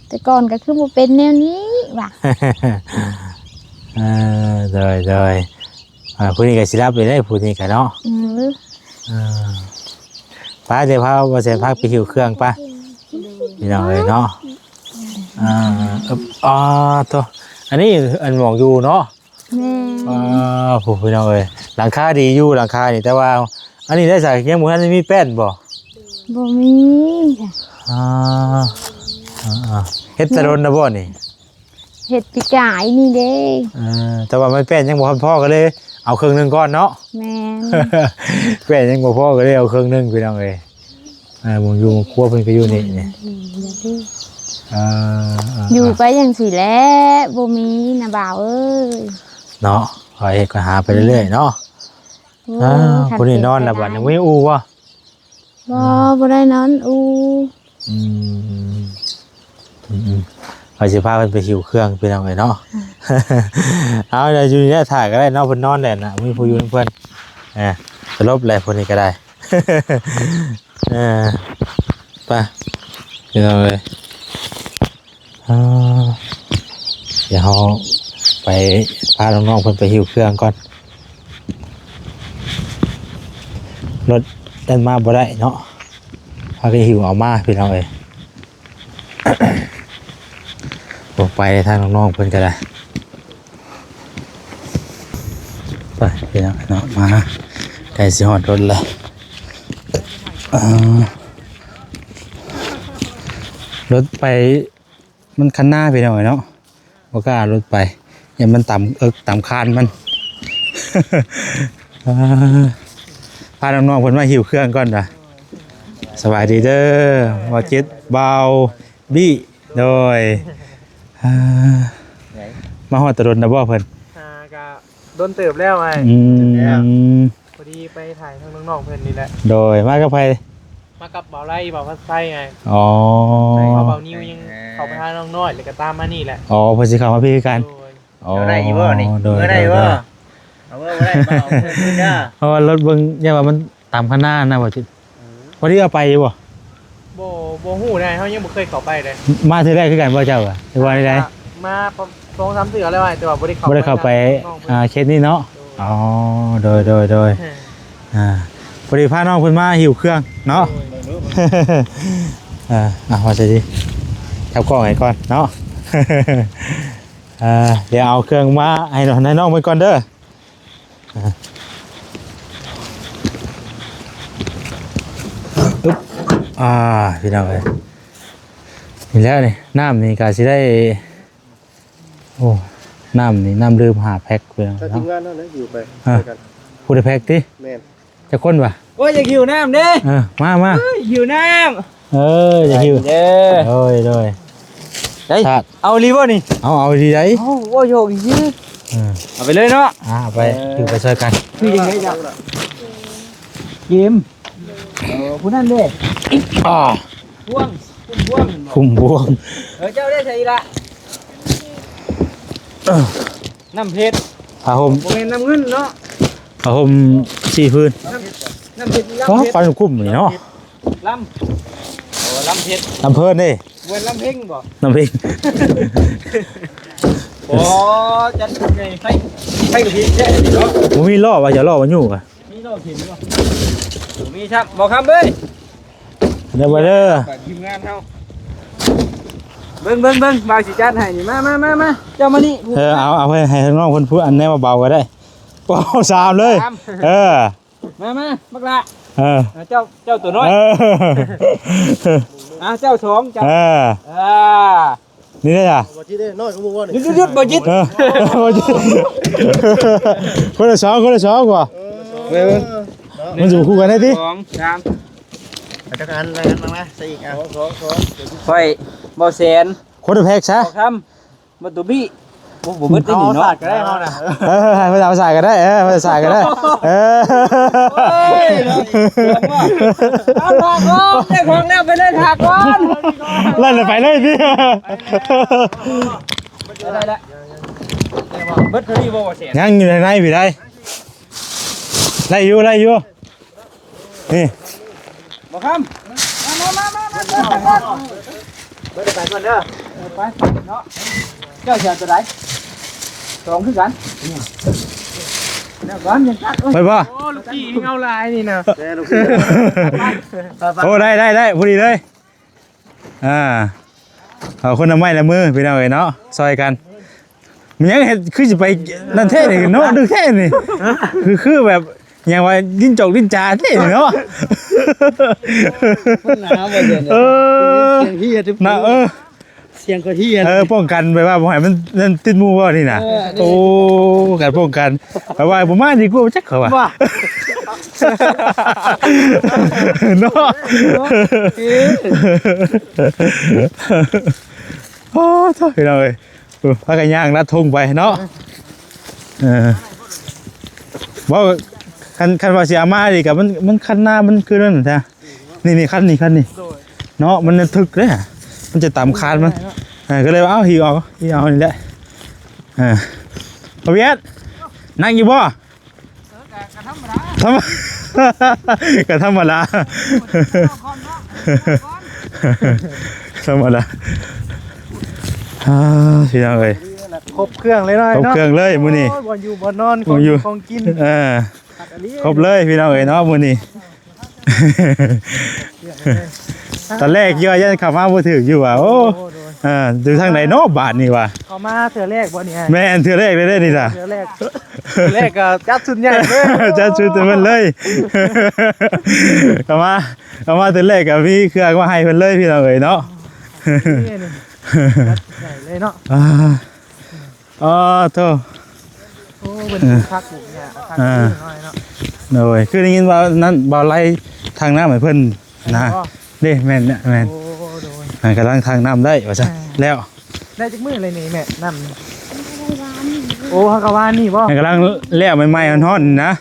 ແຕ່ກ່ອນກໍຄືບໍ່ເປັນແນວນີ້ຫວາ. ເອີ ໂດຍ ໂດຍ. ອ່າ ຜູ້ນີ້ກໍຊິຫຼັບຢູ່ເດ້ ຜູ້ນີ້ກໍເນາະ. ອືມ ອ່າ ໄປ ດຽວພາ ບໍ່ແຊນພາໄປຫິ້ວເຄື່ອງໄປ ພີ່ນ້ອງເອີຍເນາະ. ອ່າ ເອີ ອ່າ ໂຕ ອັນນີ້ ອັນໝອງຢູ່ເນາະ. ແມ່ນ ອ່າ ຜູ້ ພີ່ນ້ອງເອີຍ ຫຼັງຄາດີຢູ່ ຫຼັງຄານີ້ ແຕ່ວ່າອັນນີ້ໄດ້ສາ ຍັງບໍ່ທັນໄດ້ມີແປ້ນບໍ່? ບໍ່ມີ. ອ່າ ອ່າ ອ່າ ເຮັດແຕ່ດົນແລ້ວບໍ່ນີ້? ເຮັດປີກາຍນີ້ເດ້. ເອີ ແຕ່ວ່າໄມ້ແປ້ນຍັງບໍ່ທັນພໍ ກໍເລີຍເອົາເຄິ່ງໜຶ່ງກ່ອນເນາະ. ແມ່ນ ແປ້ນຍັງບໍ່ພໍ ກໍເລີຍເອົາເຄິ່ງໜຶ່ງ ພີ່ນ້ອງເອີຍ. ເອີ ໝ່ອງຢູ່ໝ່ອງຄົວເພິ່ນກໍຢູ່ນີ້ ເອີ ເອີ ຢູ່ໄປຈັ່ງຊີ້ແຫຼະ ບໍ່ມີນະບ່າວເອີຍ ເນາະ. ຂ້ອຍເຮັດກໍຫາໄປເລື້ອຍໆເນາະ. ໂອ້ ອ່າ ຄັນ ຜູ້ນີ້ນອນແລ້ວບັດນີ້ ບໍ່ມີອູ່ບໍ່? ບໍ່ ບໍ່ໄດ້ນອນອູ່. ອືມ ອືມ ອືມ ຂ້ອຍຊິພາເພິ່ນໄປຫິ້ວເຄື່ອງ ພີ່ນ້ອງເອີຍເນາະ. ເອົາ ດຽວຢູ່ນີ້ແຫຼະ ຖ້າກໍໄດ້ເນາະ ເພິ່ນນອນແລ້ວນະ ມີຜູ້ຢູ່ນຳເພິ່ນ. ເອີ ສະຫຼົບແລ້ວຜູ້ນີ້ກໍໄດ້. ເອີ ໄປ ພີ່ນ້ອງເອີຍ. ອ່າ ດຽວເຮົາໄປພານ້ອງໆເພິ່ນໄປຫິ້ວເຄື່ອງກ່ອນ. ລົດເອີ້ນມາບໍ່ໄດ້ເນາະ ພາກັນຫິ້ວເອົາມາ ພີ່ນ້ອງເອີຍ. ໂອ້ ໄປທາງນ້ອງໆເພິ່ນກໍໄດ້. ໄປພີ່ນ້ອງເນາະ ມາໃກ້ຊິຮອດລົດແລ້ວ. ອ່າ ລົດໄປ ມັນຄັນນາ ພີ່ນ້ອງເອີຍເນາະ ບໍ່ກ້າລົດໄປ ຢ້ານມັນຕຳເອິກຕຳຄານມັນ. ອ່າ ພານ້ອງໆເພິ່ນມາຫິ້ວເຄື່ອງກ່ອນນະ. ສະບາຍດີເດີ ບ່າວຈິດ ບ່າວ ບີ້ ໂດຍ. ອ່າ ມາຮອດແຕ່ດົນແລ້ວບໍ່ເພິ່ນ? ອ່າ ກະດົນເຕີບແລ້ວອ້າຍ. ອືມ ພໍດີໄປຖ່າຍທາງນ້ອງໆເພິ່ນນີ້ແຫຼະ. ໂດຍ ມາກັບໃຜ? ມາກັບບ່າວໄລ ບ່າວພັດໄຊໄງ. ອໍ ເຂົາ ບ່າວນິວຍັງເຂົ້າໄປຫານ້ອງນ້ອຍ ແລ້ວກໍຕາມມານີ້ແຫຼະ. ອໍ ເພິ່ນຊິເຂົ້າມາພີ້ຄືກັນ. ໂດຍ ອໍ ໄດ້ຢູ່ບໍ່ນີ້? ໂດຍ ເມືອໄດ້ຢູ່ບໍ່? ໂດຍ ເອົາເວີ ບໍ່ໄດ້ ບໍ່ເອົາເພິ່ນເດີ ເພາະວ່າລົດເບິ່ງ ຢ້ານວ່າມັນຕາມຄັນນານະ ບໍ່ຈິດ. ເອີ ພໍດີເອົາໄປຢູ່ບໍ່? ບໍ່ ບໍ່ຮູ້ໄດ໋ ເຮົາຍັງບໍ່ເຄີຍເຂົ້າໄປເດ້. ມາເທື່ອແລກຄືກັນບໍ່ເຈົ້າອະ ຫຼືວ່າໃດ? ມາສອງສາມເທື່ອແລ້ວ ແຕ່ວ່າບໍ່ໄດ້ເຂົ້າ ບໍ່ໄດ້ເຂົ້າໄປ ໄປນຳນ້ອງເພິ່ນ ອ່າ ເຂດນີ້ເນາະ. ໂດຍ ອໍ ໂດຍ ໂດຍ ໂດຍ ເອີ ອ່າ ພໍດີພານ້ອງເພິ່ນມາຫິ້ວເຄື່ອງເນາະ. ໂດຍ ອ່າ ອ່າ ວ່າຊັ້ນຕິ ຈັບກ້ອງໃຫ້ກ່ອນເນາະ. ອ່າ ດຽວເອົາເຄື່ອງມາໃຫ້ນ້ອງ ໃຫ້ນ້ອງເພິ່ນກ່ອນເດີ. ອ່າ ອຶບ ອ່າ ພີ່ນ້ອງເອີຍ ນີ້ແຫຼະນີ້ ນ້ຳນີ້ກະຊິໄດ້ ໂອ້ ນ້ຳນີ້ ນ້ຳດື່ມຫ້າແພັກ ພີ່ນ້ອງ ຖ້າທີມງານເຮົານະຫິ້ວໄປ ອ່າ ຊ່ວຍກັນ ຜູ້ລະແພັກຕິ? ແມ່ນ ຈັກຄົນວະ? ໂອ້ຍ ຢາກຫິ້ວນ້ຳເດ້. ເອີ ມາ ມາ ເອີຍ ຫິ້ວນ້ຳ. ເອີ ຢາກຫິ້ວ ເອີ ໂດຍ ໂດຍ ໄດ້ ເອົາອີ່ຫຼີບໍ່ນີ້? ເອົາ ເອົາອີ່ຫຼີໄດ໋. ເອົາ ໂອ້ ໂຍກອີ່ຫຼີ ເອີ ເອົາໄປເລີຍເນາະ. ອ່າ ເອົາໄປ ເອີ ຖືໄປຊ່ອຍກັນ. ຄືຈັ່ງໃດເຈົ້າ? ເກມ ເອີ ຜູ້ນັ້ນເດ້ ອ່າ ພວງ ຄຸ້ມພວງ ຄຸ້ມພວງ. ເອີ ເຈົ້າໄດ້ໃສລະ? ເອີ ນ້ຳເພັດ ຜ້າຫົ່ມ ບໍ່ແມ່ນນ້ຳເງິນເນາະ. ຜ້າຫົ່ມສີ່ພື້ນ ນ້ຳ ນ້ຳເພັດ ອໍ ລຳເພັດ ຄວັນຄຸ້ມນີ້ເນາະ. ລຳ ໂອ້ ລຳເພັດ ລຳເພີນເດ້. ແມ່ນລຳເພັງບໍ່? ລຳເພັງ ບໍ່ ຈັດໃຫຍ່ ໄຟ ໄຟກະພິບແທ້ເນາະ. ບໍ່ມີລໍ້ວ່າ ຢ່າລໍ້ວ່າຫຍຸ້ງກະ ມີລໍ້ເຂັນບໍ່? ບໍ່ມີຊ້ຳ ບໍ່ຄຳເອີຍ. ເດີ ມາເດີ ທີມງານເຮົາ ເບິ່ງ ເບິ່ງ ເບິ່ງ ບ່າວຊິຈັດໃຫ້ນີ້ ມາ ມາ ມາ ມາ ເຈົ້າມານີ້. ເອີ ເອົາ ເອົາໃຫ້ ໃຫ້ນ້ອງເພິ່ນຜູ້ອັນແນວເບົາກະໄດ້. ເອົາສາມເລີຍ ສາມ ເອີ ມາ ມາ ບັກຫຼ້າ ເອີ ເຈົ້າ ເຈົ້າຕົວນ້ອຍ ເອີ ອ່າ ເຈົ້າສອງ ເຈົ້າ ເອີ ອ່າ ນີ້ເດ້ ບໍ່ຈິດເດ້ ນ້ອຍກວ່າໝູ່ນີ້ ຢຸດໆໆ ບໍ່ຈິດ ເອີ ບໍ່ຈິດ ຄົນລະສອງ ຄົນລະສອງວ່າ ເອີ ມັນຊິບໍ່ຄູ່ກັນໄດ້ຕິ ສອງ ສາມ ເອົາຈັກອັນ ໄລ່ກັນມາ ມາໃສ່ອີກ ອ່ະ ສອງ ສອງ ຂ້ອຍ ບໍ່ແສນ ຄົນລະແພັກຊະ ບໍ່ຄຳ ບໍ່ໂຕບີ ໂອ້ ບໍ່ເບິດເດ້ນີ້ເນາະ ເອົາສາດກໍໄດ້ເຮົານະ ເອີ ໃຫ້ເພິ່ນເອົາສາດກໍໄດ້ ເອີ ເພິ່ນເອົາສາດກໍໄດ້ ເອີ ໂອ້ຍ ເອົາຖາກກ່ອນ ໄດ້ຂອງແລ້ວໄປເລີຍຖາກກ່ອນ ໄລ່ແລ້ວໄປເລີຍຕິ ໄດ້ແລ້ວ ເບິດເທົ່ານີ້ບໍ່ ບໍ່ແສນ ຍັງຢູ່ໃນໃນພີ່ໄດ໋ ໄດ້ຢູ່ ໄດ້ຢູ່. ນີ້ ບໍ່ຄຳ ມາ ມາ ມາ ມາ ມາ ເບິ່ງໄປກ່ອນເດີ ເອີ ໄປເນາະ ເຈົ້າຊິເອົາຕົວໃດ ສອງຄືກັນ ແລ້ວກ່ອນຍັງຕັດ ໂອ້ຍ ໄປບໍ່ ໂອ້ ລູກພີ່ເອົາຫຼາຍນີ້ນະ ແຕ່ລູກພີ່ ໂອ້ ໄດ້ ໄດ້ ໄດ້ ພໍດີເລີຍ. ອ່າ ເອົາຄົນລະໄມ້ລະມືພີ່ນ້ອງເອີຍເນາະ ຊ່ອຍກັນ ມັນຍັງເຮັດຄືຊິໄປນັ້ນແທ້ນີ້ເນາະ ດຶກແທ້ນີ້ ຄື ຄືແບບຫຍັງວ່າ ດິນຈອກດິນຈາແທ້ນີ້ເນາະ ເອີ ສຽງເຮີຍ ນະ ເອີ ສຽງກະເຮີຍ ເອີ ປ້ອງກັນແບບວ່າບໍ່ໃຫ້ມັນ ນັ້ນຕິດໝູ່ບໍ່ນີ້ນະ ເອີ ໂອ້ ການປ້ອງກັນ ຂ້ອຍວ່າບໍ່ມາດີກວ່າຈັກ ຂ້ອຍວ່າ ວ່າ ເນາະ ເອີ ໂອ້ ໂທ້ ພີ່ນ້ອງເອີຍ ເອີ ພາກັນຍ່າງລັດທົ່ງໄປເນາະ ເອີ ບໍ່ ຄັນ ຄັນວ່າຊິເອົາມານີ້ກະ ມັນ ມັນຄັນນາ ມັນຄືນັ້ນແທ້ ນີ້ ນີ້ ຄັນນີ້ ຄັນນີ້ ໂດຍ ເນາະ ມັນລະທຶກເດ້ ມັນຈະຕຳຄານມັນ ເອີ ກະເລີຍວ່າ ເອົ້າ ຫິ້ວເອົາ ຫິ້ວເອົານີ້ແຫຼະ ເອີ ປະຫວຽດ ນັ່ງຢູ່ບໍ່? ເອີ ກະ ກະທຳມະດາ ທຳ ກະທຳມະດາ ທຳມະດາ ອ່າ ພີ່ນ້ອງເອີຍ ຄົບເຄື່ອງເລີຍເນາະ ຄົບເຄື່ອງເລີຍມື້ນີ້ ໂອ້ຍ ບ່ອນຢູ່ບ່ອນນອນ ຂອງຢູ່ຂອງກິນ ເອີ ຄັບເລີຍພີ່ນ້ອງເອີຍເນາະມື້ນີ້ ຕອນແລກຢູ່ວ່າຢ້ານເຂົ້າມາບໍ່ຖືກຢູ່ວ່າ ໂອ້ ໂອ້ ໂດຍ ເອີ ຢູ່ທາງໃດເນາະບາດນີ້ວ່າ ເຂົ້າມາເທື່ອແລກບໍ່ນີ້ ແມ່ນເທື່ອແລກເລີຍເດ້ນີ້ນະ ເທື່ອແລກ ເທື່ອແລກກໍຈັດຊຸດໃຫຍ່ເລີຍ ຈັດຊຸດໃຫ້ເພິ່ນເລີຍ ເຂົ້າມາ ເຂົ້າມາເທື່ອແລກກໍມີເຄື່ອງມາໃຫ້ເພິ່ນເລີຍພີ່ນ້ອງເອີຍເນາະ ນີ້ ຈັດໃຫຍ່ເລີຍເນາະ ອ່າ ອໍ ໂທ້ ໂອ້ ເພິ່ນ ເອີ ຄັກຢູ່ເນຍ ຄັກ ອ່າ ຢູ່ໜ້ອຍເນາະ ໂດຍ ຄືໄດ້ຍິນວ່ານັ້ນ ບ່າວໄລ່ທາງນ້ຳໃຫ້ເພິ່ນນະ ອໍ ເດ້ ແມ່ນ ແມ່ນ ໂອ້ ໂດຍ ອ່າ ກຳລັງທາງນ້ຳໄດ້ວ່າຊັ້ນ ອ່າ ແລ້ວ ໄດ້ຈັກມື້ແລ້ວນີ້ແມ່ ນ້ຳນີ້ ໂອ້ ຫາກະວານນີ້ບໍ່ ກຳລັງແລ້ວໃໝ່ໆ ຮ້ອນໆ ນະ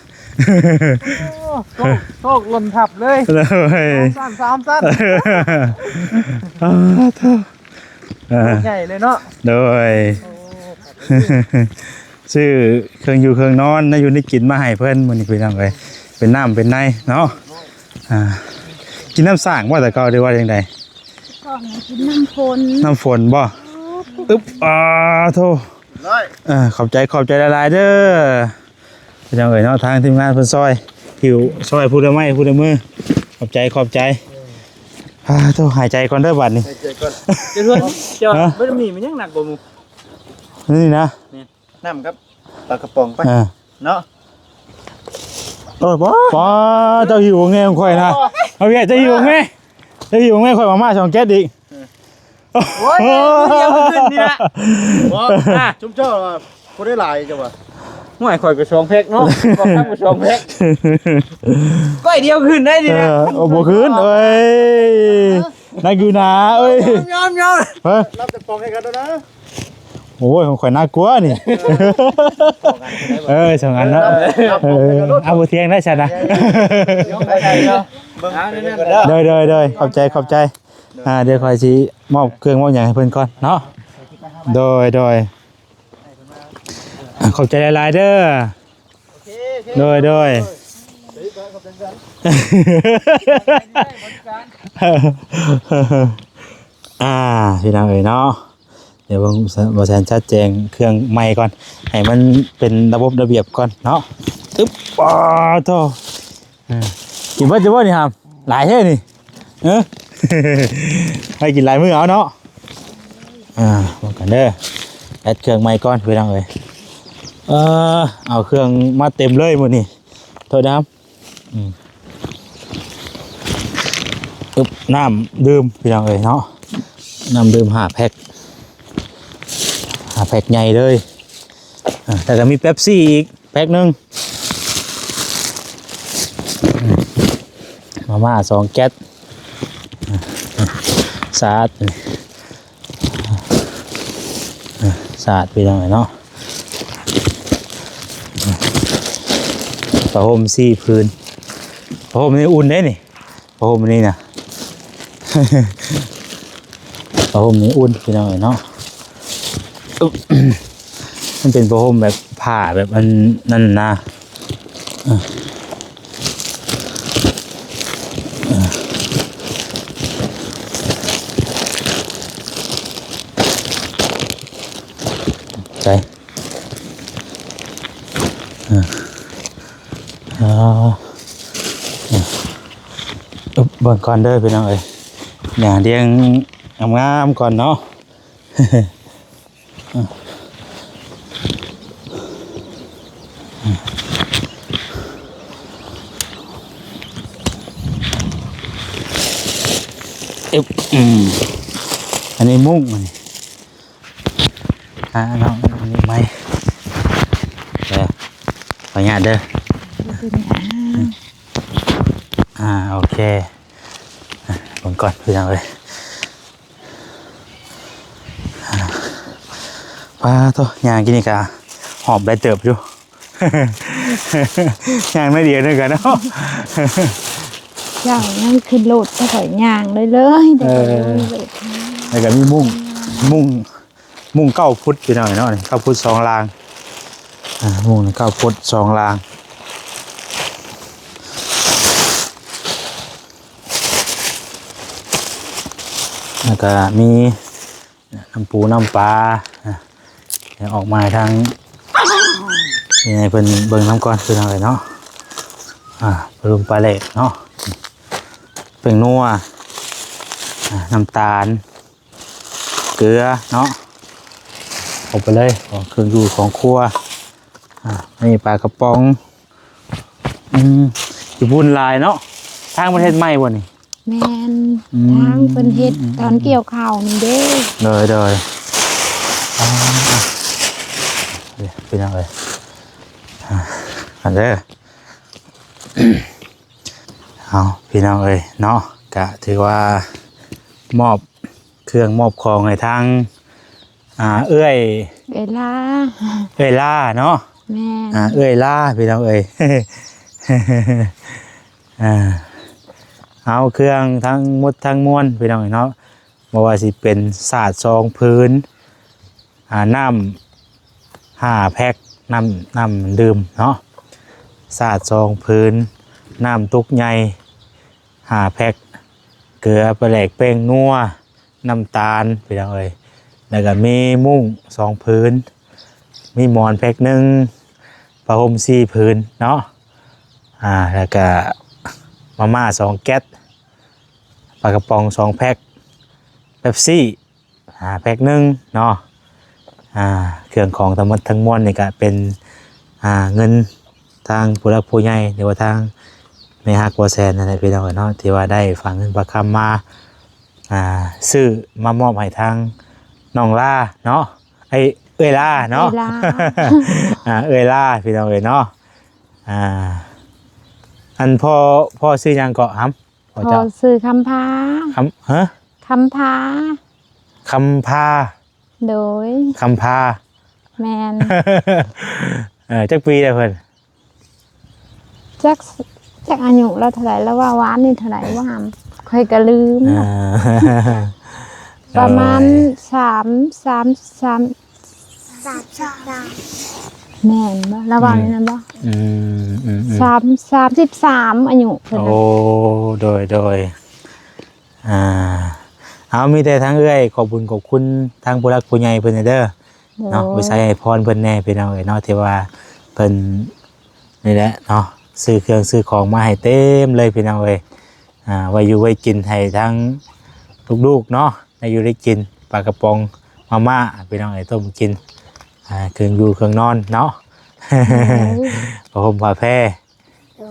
ໂອ້ ໂຊກ ໂຊກຫຼົ່ນທັບເລີຍ ໂດຍ ສາມຊັ້ນ ສາມຊັ້ນ ອໍ ໂທ້ ອ່າ ໃຫຍ່ເລີຍເນາະ ໂດຍ ໂອ້ ຊື້ເຄື່ອງຢູ່ເຄື່ອງນອນ ແນວຢູ່ແນວກິນມາໃຫ້ເພິ່ນມື້ນີ້ພີ່ນ້ອງເອີຍ ເປັນນ້ຳເປັນໃນເນາະ. ອ່າ ກິນນ້ຳສ້າງບໍ່ແຕ່ເກົ່າ ຫຼືວ່າຈັ່ງໃດ? ກ່ອນກິນນ້ຳຝົນ ນ້ຳຝົນບໍ່? ອຶບ ອ່າ ໂທ ເອີ ຂອບໃຈ ຂອບໃຈຫຼາຍໆເດີ ພີ່ນ້ອງເອີຍເນາະ. ທາງທີມງານເພິ່ນຊ່ອຍຫິ້ວ ຊ່ອຍຜູ້ລະໄມ້ຜູ້ລະມື ຂອບໃຈ ຂອບໃຈ. ອ່າ ໂທ ຫາຍໃຈກ່ອນເດີບາດນີ້ ຫາຍໃຈກ່ອນ. ເຈົ້າເຮືອນ ເຈົ້າ ຮະ? ບໍ່ໄດ້ມີ ມັນຍັງໜັກກວ່າໝູ່ ນີ້ນະ ແມ່ນ ນ້ຳກັບປາກະປ໋ອງໄປ ອ່າ ເນາະ. ໂອ້ຍ ປ້າ ເຈົ້າຫິວແງຂອງຂ້ອຍນະ ເອົາເວຍ ເຈົ້າຫິວແງ ເຈົ້າຫິວແງ ຂ້ອຍມາມ່າສອງແກັດອີກ. ໂອ້ຍ ດຽວຂຶ້ນນີ້ລະ ບໍ່ ອ່າ ຊຸມເຈົ້າວ່າບໍ່ໄດ້ຫຼາຍເຈົ້າວ່າ ຫ້ວຍ ຂ້ອຍກໍສອງແພັກເນາະ ບໍ່ຄຳກໍສອງແພັກ ກ້ອຍດຽວຂຶ້ນໄດ້ນີ້ນະ. ເອີ ໂອ້ ບໍ່ຂຶ້ນເອີຍ ໜັກຢູ່ນາເອີຍ ຍອມໆ ຮະ ນັບຈາກປ໋ອງໃຫ້ກັນແລ້ວນະ. ໂອ້ຍ ຂອງຂ້ອຍໜັກກວ່ານີ້ ເອີ ສອງອັນເນາະ ເອີ ເອົາບໍ່ທຽງໄດ້ຊັ້ນນະ ໂດຍໆໆ ຂອບໃຈ ຂອບໃຈ. ອ່າ ດຽວຂ້ອຍຊິມອບເຄື່ອງມອບຫຍັງໃຫ້ເພິ່ນກ່ອນເນາະ ໂດຍໆ ອ່າ ຂອບໃຈຫຼາຍໆເດີ ໂດຍໆ ອ່າ ພີ່ນ້ອງເອີຍເນາະ ດຽວເບິ່ງ ບໍ່ແຊນຈັດແຈງເຄື່ອງໃໝ່ກ່ອນ ໃຫ້ມັນເປັນລະບົບລະບຽບກ່ອນເນາະ. ອຶບ ປາໂທ ເອີ ກິນເບິດຢູ່ບໍ່ນີ້ຫຳ ຫຼາຍແທ້ນີ້ ເອີ ໃຫ້ກິນຫຼາຍມື້ເອົາເນາະ. ອ່າ ເບິ່ງກັນເດີ ແອັດເຄື່ອງໃໝ່ກ່ອນພີ່ນ້ອງເອີຍ ເອີ ເອົາເຄື່ອງມາເຕັມເລີຍມື້ນີ້ ໂທດນຳ. ອືມ ອຶບ ນ້ຳດື່ມພີ່ນ້ອງເອີຍເນາະ ນ້ຳດື່ມຫ້າແພັກ ຫ້າແພັກໃຫຍ່ເລີຍ ອ່າ ແລ້ວກໍມີເປັບຊີອີກແພັກໜຶ່ງ ອືມ ມາມ່າສອງແກັດ ອ່າ ສາດ ອ່າ ສາດພີ່ນ້ອງເນາະ ອ່າ ຜ້າຫົ່ມສີ່ຜືນ ຜ້າຫົ່ມນີ້ອຸ່ນເດ້ນີ້ ຜ້າຫົ່ມນີ້ນະ ຜ້າຫົ່ມນີ້ອຸ່ນພີ່ນ້ອງເນາະ ອຶບ ມັນເປັນຜ້າຫົ່ມແບບ ຜ້າແບບອັນນັ້ນນະ ເອີ ເອີ ໃສ່ ເອີ ເອີ ອຶບ ເບິ່ງກ່ອນເດີພີ່ນ້ອງເອີຍ ຫຍ້າລ້ຽງງາມໆກ່ອນເນາະ. ອຶບ ອືມ ອັນນີ້ມຸ້ງ ອັນນີ້ ອ່າ ເນາະ ອັນນີ້ໄມ້ ເດີ ຂໍອະນຸຍາດເດີ ບໍ່ເປັນຫຍັງ ອ່າ ໂອເຄ ອ່າ ເບິ່ງກ່ອນ ພີ່ນ້ອງເອີຍ ອ່າ ປາໂທ ຍ່າງກິນນີ້ກະຫອບໄດ້ເຕີບຢູ່ ຍ່າງໜ້ອຍດຽວໜຶ່ງກະເນາະ ເຈົ້າຍັງຂຶ້ນລົດ ແຕ່ຂ້ອຍຍ່າງເລີຍໆ ແຕ່ຂ້ອຍ ເອີ ລົງລົດ ແລ້ວກະມີມຸ້ງ ມຸ້ງ ມຸ້ງເກົ້າຟຸດພີ່ນ້ອງເນາະ ເກົ້າຟຸດສອງລາງ ອ່າ ມຸ້ງເກົ້າຟຸດສອງລາງ ແລ້ວກະມີນ້ຳປູນ້ຳປາ ອ່າ ອອກມາທາງນີ້ໃຫ້ເພິ່ນເບິ່ງນຳກ່ອນ ພີ່ນ້ອງເອີຍເນາະ ອ່າ ປາລຸມປາແຫຼກເນາະ ແປ້ງນົວ ອ່າ ນ້ຳຕານ ເກືອເນາະ ເອົາໄປເລີຍ ເຄື່ອງຢູ່ຂອງຄົວ ອ່າ ນີ້ປາກະປ໋ອງ ອືມ ຢູ່ພຸ້ນຫຼາຍເນາະ ທາງເພິ່ນເຮັດໃໝ່ບໍ່ນີ້? ແມ່ນ ອືມ ທາງເພິ່ນເຮັດຕອນກ່ຽວເຂົ້ານີ້ເດ້ ໂດຍໆ ອ່າ ເດ້ ພີ່ນ້ອງເອີຍ ອ່າ ອັນເດີ ເອົາ ພີ່ນ້ອງເອີຍເນາະ ກະຖືວ່າມອບ ເຄື່ອງມອບຂອງໃຫ້ທາງ ອ່າ ເອື້ອຍ ເອື້ອຍລາ ເອື້ອຍລາເນາະ ແມ່ນ ອ່າ ເອື້ອຍລາ ພີ່ນ້ອງເອີຍ ອ່າ ເອົາເຄື່ອງທັງໝົດທັງມວນ ພີ່ນ້ອງເອີຍເນາະ ບໍ່ວ່າຊິເປັນສາດສອງຜືນ ອ່າ ນ້ຳຫ້າແພັກ ນ້ຳ ນ້ຳດື່ມເນາະ ສາດສອງຜືນ ນ້ຳຕຸກໃຫຍ່ຫ້າແພັກ ເກືອ ປາແດກ ແປ້ງນົວ ນ້ຳຕານ ພີ່ນ້ອງເອີຍ ແລ້ວກະມີມຸ້ງສອງຜືນ ມີໝອນແພັກໜຶ່ງ ຜ້າຫົ່ມສີ່ຜືນເນາະ ອ່າ ແລ້ວກະມາມ່າສອງແກັດ ປາກະປ໋ອງສອງແພັກ ເປັບຊີຫ້າແພັກໜຶ່ງເນາະ ອ່າ ເຄື່ອງຂອງທັງໝົດທັງມວນນີ້ກະເປັນ ອ່າ ເງິນທາງຜູ້ຫຼັກຜູ້ໃຫຍ່ ຫຼືວ່າທາງແມ່ຮັກບໍ່ແສນນັ້ນແຫຼະ ພີ່ນ້ອງເອີຍເນາະ ທີ່ວ່າໄດ້ຝາກເງິນຝາກຄຳມາ ອ່າ ຊື້ມາມອບໃຫ້ທາງນ້ອງລາເນາະ ເອີຍ ເອື້ອຍລາເນາະ ເອື້ອຍລາ ອ່າ ເອື້ອຍລາ ພີ່ນ້ອງເອີຍເນາະ ອ່າ ອັນພໍ່ ພໍ່ຊື່ຫຍັງເກາະຫຳ? ພໍ່ເຈົ້າ ພໍ່ຊື່ຄຳພາ ຄຳ ຮະ? ຄຳພາ ຄຳພາ ໂດຍ ຄຳພາ ແມ່ນ ເອີ ຈັກປີແລ້ວເພິ່ນ? ຈັກ ຈັກອາຍຸລາວເທົ່າໃດ ລາວເວົ້າວານນີ້ເທົ່າໃດຫວາ? ຂ້ອຍກະລືມ ອ່າ ປະມານ ໂອ້ຍ ສາມ ສາມ ສາມ ສາມສິບສາມ ແມ່ນບໍ່? ລາວເວົ້າ ອືມ ແມ່ນບໍ່? ອືມ ອືມ ອືມ ສາມ ສາມສິບສາມ ອາຍຸເພິ່ນນະ ໂອ້ ໂດຍ ໂດຍ ອ່າ ເອົາ ມີແຕ່ທາງເອື້ອຍຂອບບຸນຂອບຄຸນທາງຜູ້ຫຼັກຜູ້ໃຫຍ່ເພິ່ນເດີ ໂດຍ ເນາະ ໄປໃສ່ໃຫ້ພອນເພິ່ນແດ່ ພີ່ນ້ອງເອີຍເນາະ ທີ່ວ່າເພິ່ນນີ້ແຫຼະເນາະ ຊື້ເຄື່ອງຊື້ຂອງມາໃຫ້ເຕັມເລີຍ ພີ່ນ້ອງເອີຍ ອ່າ ໄວ້ຢູ່ໄວ້ກິນໃຫ້ທາງລູກໆເນາະ ໄດ້ຢູ່ໄດ້ກິນ ປາກະປ໋ອງ ມາມ່າ ພີ່ນ້ອງເອີຍ ຕົ້ມກິນ ອ່າ ເຄື່ອງຢູ່ເຄື່ອງນອນເນາະ ໂດຍ ຜ້າຫົ່ມຜ້າແພ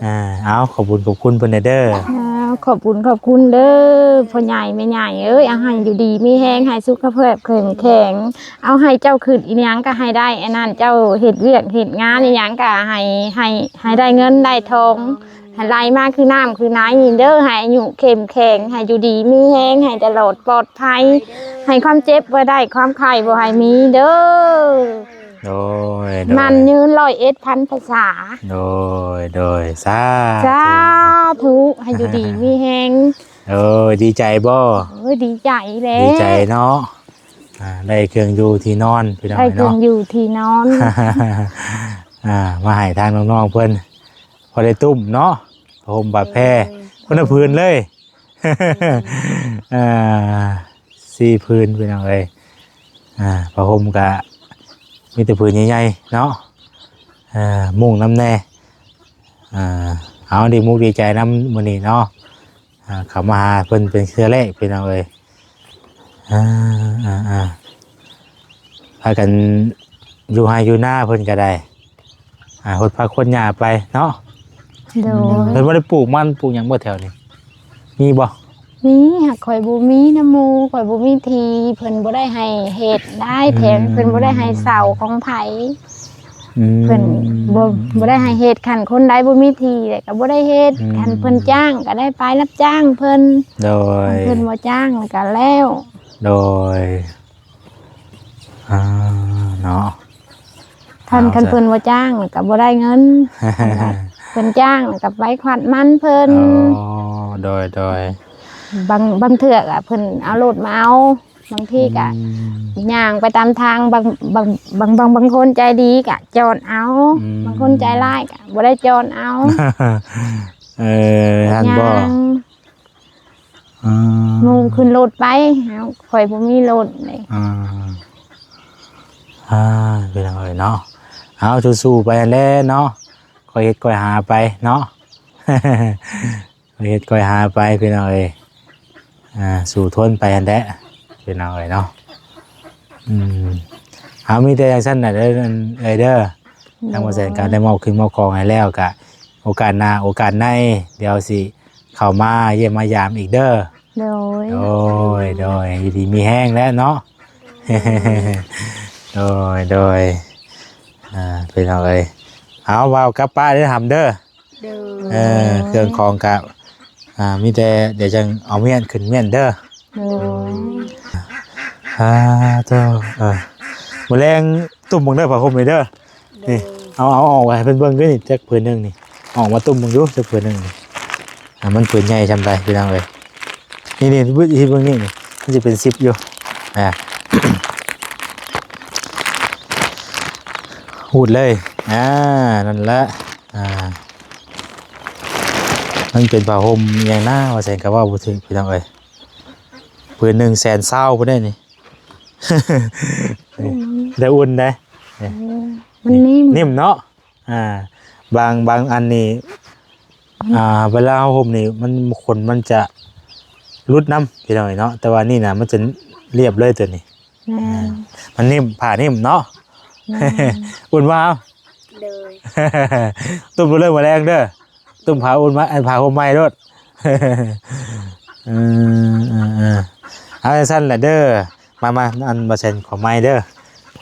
ອ່າ ເອົາ ຂອບຄຸນຂອບຄຸນເພິ່ນແດ່ເດີ ເອົາ ຂອບຄຸນຂອບຄຸນເດີ ພໍ່ໃຫຍ່ແມ່ໃຫຍ່ເອີຍ ເອົາໃຫ້ຢູ່ດີມີແຮງ ໃຫ້ສຸຂະພາບເຂັ້ມແຂງ ເອົາໃຫ້ເຈົ້າຂຶ້ນອີຫຍັງກະໃຫ້ໄດ້ ອັນນັ້ນ ເຈົ້າເຮັດວຽກເຮັດງານອີຫຍັງກະໃຫ້ ໃຫ້ ໃຫ້ໄດ້ເງິນໄດ້ທອງ ໃຫ້ໄຫຼມາຄືນ້ຳຄືໃນນີ້ເດີ ໃຫ້ອາຍຸເຂັ້ມແຂງ ໃຫ້ຢູ່ດີມີແຮງ ໃຫ້ຕະຫຼອດປອດໄພ ໃຫ້ຄວາມເຈັບບໍ່ໄດ້ ຄວາມໄຂ້ບໍ່ໃຫ້ມີເດີ ໂດຍ ໂດຍ ໝັ້ນຍືນຮ້ອຍເອັດພັນພາສາ ໂດຍ ໂດຍ ສາ ສາທຸ ໃຫ້ຢູ່ດີມີແຮງ ໂດຍ ດີໃຈບໍ່? ໂອ້ຍ ດີໃຈແຫຼະ ດີໃຈເນາະ ອ່າ ໄດ້ເຄື່ອງຢູ່ທີ່ນອນ ພີ່ນ້ອງ ໄດ້ເຄື່ອງຢູ່ທີ່ນອນ ອ່າ ມາໃຫ້ທາງນ້ອງໆເພິ່ນ ພໍໄດ້ຕຸ້ມເນາະ ຜ້າຫົ່ມຜ້າແພ ໂດຍ ຄົນລະຜືນເລີຍ ອ່າ ສີ່ຜືນ ພີ່ນ້ອງເອີຍ ອ່າ ຜ້າຫົ່ມກະມີແຕ່ຜືນໃຫຍ່ໆເນາະ ອ່າ ມຸ້ງນຳແດ່ ອ່າ ເອົາ ດີມຸກດີໃຈນຳມື້ນີ້ເນາະ ອ່າ ເຂົ້າມາຫາເພິ່ນເປັນເທື່ອແລກ ພີ່ນ້ອງເອີຍ ອ່າ ອ່າ ອ່າ ພາກັນຢູ່ໄຮ່ຢູ່ນາເພິ່ນກະໄດ້ ອ່າ ຫົດຜັກຫົດຫຍ້າໄປເນາະ ໂດຍ ເພິ່ນບໍ່ໄດ້ປູກມັນປູກຫຍັງບໍ່ແຖວນີ້ ມີບໍ່? ມີ ຫາກຂ້ອຍບໍ່ມີນຳໝູ່ ຂ້ອຍບໍ່ມີທີ່ ເພິ່ນບໍ່ໄດ້ໃຫ້ເຮັດໄດ້ ອືມ ແຖມເພິ່ນບໍ່ໄດ້ໃຫ້ເຊົ່າຂອງໃຜ ອືມ ເພິ່ນບໍ່ ບໍ່ໄດ້ໃຫ້ເຮັດ ຄັນຄົນໃດບໍ່ມີທີ່ແລ້ວກະບໍ່ໄດ້ເຮັດ ອືມ ຄັນເພິ່ນຈ້າງກະໄດ້ໄປຮັບຈ້າງເພິ່ນ ໂດຍ ຄັນເພິ່ນບໍ່ຈ້າງກະແລ້ວ ໂດຍ ອ່າ ເນາະ ຄັນ ເອົາ ຄັນເພິ່ນບໍ່ຈ້າງກະບໍ່ໄດ້ເງິນ ເພິ່ນຈ້າງກະໄປຂວັດມັນເພິ່ນ ອໍ ໂດຍ ໂດຍ ບາງ ບາງເທື່ອກະເພິ່ນເອົາລົດມາເອົາ ບາງທີກະ ອືມ ຍ່າງໄປຕາມທາງ ບາງ ບາງ ບາງ ບາງ ບາງຄົນໃຈດີກະຈອດເອົາ ອືມ ບາງຄົນໃຈຮ້າຍກະບໍ່ໄດ້ຈອດເອົາ ເອີ ຫັ້ນບໍ່? ຍ່າງ ອ່າ ໝູ່ຂຶ້ນລົດໄປ ເຮົາ ຂ້ອຍບໍ່ມີລົດເດ້ ອ່າ ອ່າ ພີ່ນ້ອງເອີຍເນາະ ເອົາ ສູ້ໆໄປຫັ້ນແຫຼະເນາະ ຄ່ອຍເຮັດຄ່ອຍຫາໄປເນາະ ຄ່ອຍເຮັດຄ່ອຍຫາໄປ ພີ່ນ້ອງເອີຍ ອ່າ ສູ້ທົນໄປຫັ້ນແຫຼະ ພີ່ນ້ອງເອີຍເນາະ ອືມ ເຮົາມີແຕ່ຈັ່ງຊັ້ນນະເດີ ເອີຍເດີ ທາງບໍ່ແສນກະໄດ້ມອບເຄື່ອງມອບຂອງໃຫ້ແລ້ວ ກະໂອກາດໜ້າໂອກາດໃນ ດຽວຊິເຂົ້າມາຢ້ຽມມາຢາມອີກເດີ ໂດຍ ໂດຍ ໂດຍ ຢູ່ດີມີແຮງແຫຼະເນາະ ໂດຍ ໂດຍ ອ່າ ພີ່ນ້ອງເອີຍ ເອົາ ເວົ້າກັບປ້າເດີຫຳເດີ ໂດຍ ເອີ ເຄື່ອງຂອງກະ ອ່າ ມີແຕ່ດຽວຈັ່ງເອົາມ້ຽນຂຶ້ນມ້ຽນເດີ ໂດຍ ອ່າ ໂຕ ເອີ ມື້ແລງ ຕຸ້ມເບິ່ງເດີ ຜ້າຫົ່ມນີ້ເດີ ນີ້ ເອົາ ເອົາອອກໃຫ້ເພິ່ນເບິ່ງເດີນີ້ ຈັກຜືນໜຶ່ງນີ້ ເອົາອອກມາຕຸ້ມເບິ່ງດູ ຈັກຜືນໜຶ່ງນີ້ ອ່າ ມັນຜືນໃຫຍ່ຊ່ຳໃດ ພີ່ນ້ອງເອີຍ ນີ້ໆ ເບິ່ງນີ້ ນີ້ ມັນຊິເປັນຊິບຢູ່ ອ່າ ໂອ້ ພູດເລີຍ ອ່າ ນັ້ນແຫຼະ ອ່າ ມັນເປັນຜ້າຫົ່ມຫຍັງນາວ່າຊັ້ນ ກໍເວົ້າບໍ່ຖືກພີ່ນ້ອງເອີຍ ຜືນໜຶ່ງແສນຊາວພຸ້ນເດ້ນີ້ ອືມ ແຕ່ອຸ່ນເດ້ ເອີ ມັນ ນີ້ ນີ້ ເນາະ ອ່າ ບາງ ບາງອັນນີ້ ອືມ ອ່າ ເວລາເຮົາຫົ່ມນີ້ ມັນ ຂົນມັນຈະຫຼຸດນຳພີ່ນ້ອງເອີຍເນາະ ແຕ່ວ່ານີ້ນະ ມັນຈະລຽບເລີຍຕົວນີ້ ແມ່ນ ອ່າ ມັນນິ້ມ ຜ້ານິ້ມເນາະ ແມ່ນ ອຸ່ນບໍ່? ໂດຍ ຕຸ້ມໂລດເລີຍມື້ແລງເດີ ຕຸ້ມຜ້າອຸ່ນມາ ອັນຜ້າຫົ່ມໃໝ່ໂລດ ເອີ ເອີ ເອີ ເອົາຊັ້ນແຫຼະເດີ ມາ ມາ ອັນ ບ່າວແສນຂໍໄມ້ເດີ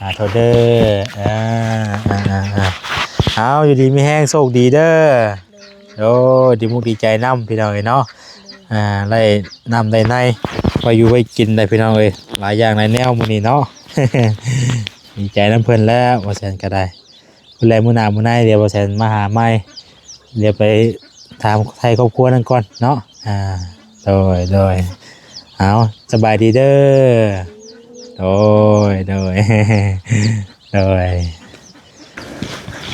ອ່າ ໂທດເດີ ເອີ ເອີ ເອີ ເອີ ເອົາ ຢູ່ດີມີແຮງ ໂຊກດີເດີ ໂດຍ ດີມຸກດີໃຈນຳພີ່ນ້ອງເອີຍເນາະ ອ່າ ໄດ້ນ້ຳໄດ້ໃນ ໄວ້ຢູ່ໄວ້ກິນໄດ້ພີ່ນ້ອງເອີຍ ຫຼາຍຢ່າງຫຼາຍແນວມື້ນີ້ເນາະ ດີໃຈນຳເພິ່ນແລ້ວ ບ່າວແສນກໍໄດ້ ພຸ້ນແຫຼະ ມື້ໜ້າມື້ໃນ ດຽວບ່າວແສນມາຫາໃໝ່ ດຽວໄປຖາມໄຖ່ຄອບຄົວນັ້ນກ່ອນເນາະ ອ່າ ໂດຍ ໂດຍ ເອົາ ສະບາຍດີເດີ ໂດຍ ໂດຍ ໂດຍ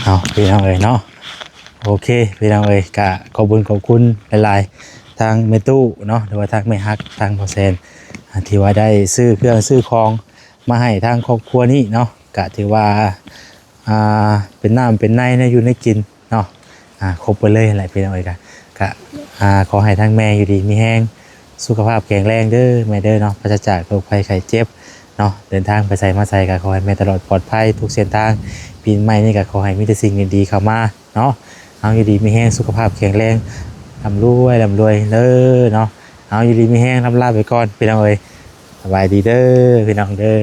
ເອົາ ພີ່ນ້ອງເອີຍເນາະ ໂອເຄ ພີ່ນ້ອງເອີຍ ກະຂອບບຸນຂອບຄຸນຫຼາຍໆ ທາງແມ່ຕູ້ເນາະ ຫຼືວ່າທາງແມ່ຮັກ ທາງບ່າວແສນ ອ່າ ທີ່ວ່າໄດ້ຊື້ເຄື່ອງຊື້ຂອງມາໃຫ້ທາງຄອບຄົວນີ້ເນາະ ກະຖືວ່າ ອ່າ ເປັນນ້ຳເປັນໃນ ແນວຢູ່ແນວກິນເນາະ ອ່າ ຄົບເບິດເລີຍແຫຼະພີ່ນ້ອງເອີຍ ກະ ກະ ອ່າ ຂໍໃຫ້ທາງແມ່ຢູ່ດີມີແຮງ ສຸຂະພາບແຂງແຮງເດີແມ່ເດີເນາະ ປາສະຈາກໂລກໄພໄຂ້ເຈັບເນາະ ເດີນທາງໄປໃສມາໃສກະຂໍໃຫ້ແມ່ຕະຫຼອດປອດໄພທຸກເສັ້ນທາງ ປີໃໝ່ນີ້ກະຂໍໃຫ້ມີແຕ່ສິ່ງດີໆເຂົ້າມາເນາະ ເຮົາຢູ່ດີມີແຮງ ສຸຂະພາບແຂງແຮງ ລ່ຳລວຍ ລ່ຳລວຍເດີເນາະ ເຮົາຢູ່ດີມີແຮງ ລ່ຳລາໄປກ່ອນພີ່ນ້ອງເອີຍ ສະບາຍດີເດີພີ່ນ້ອງເດີ.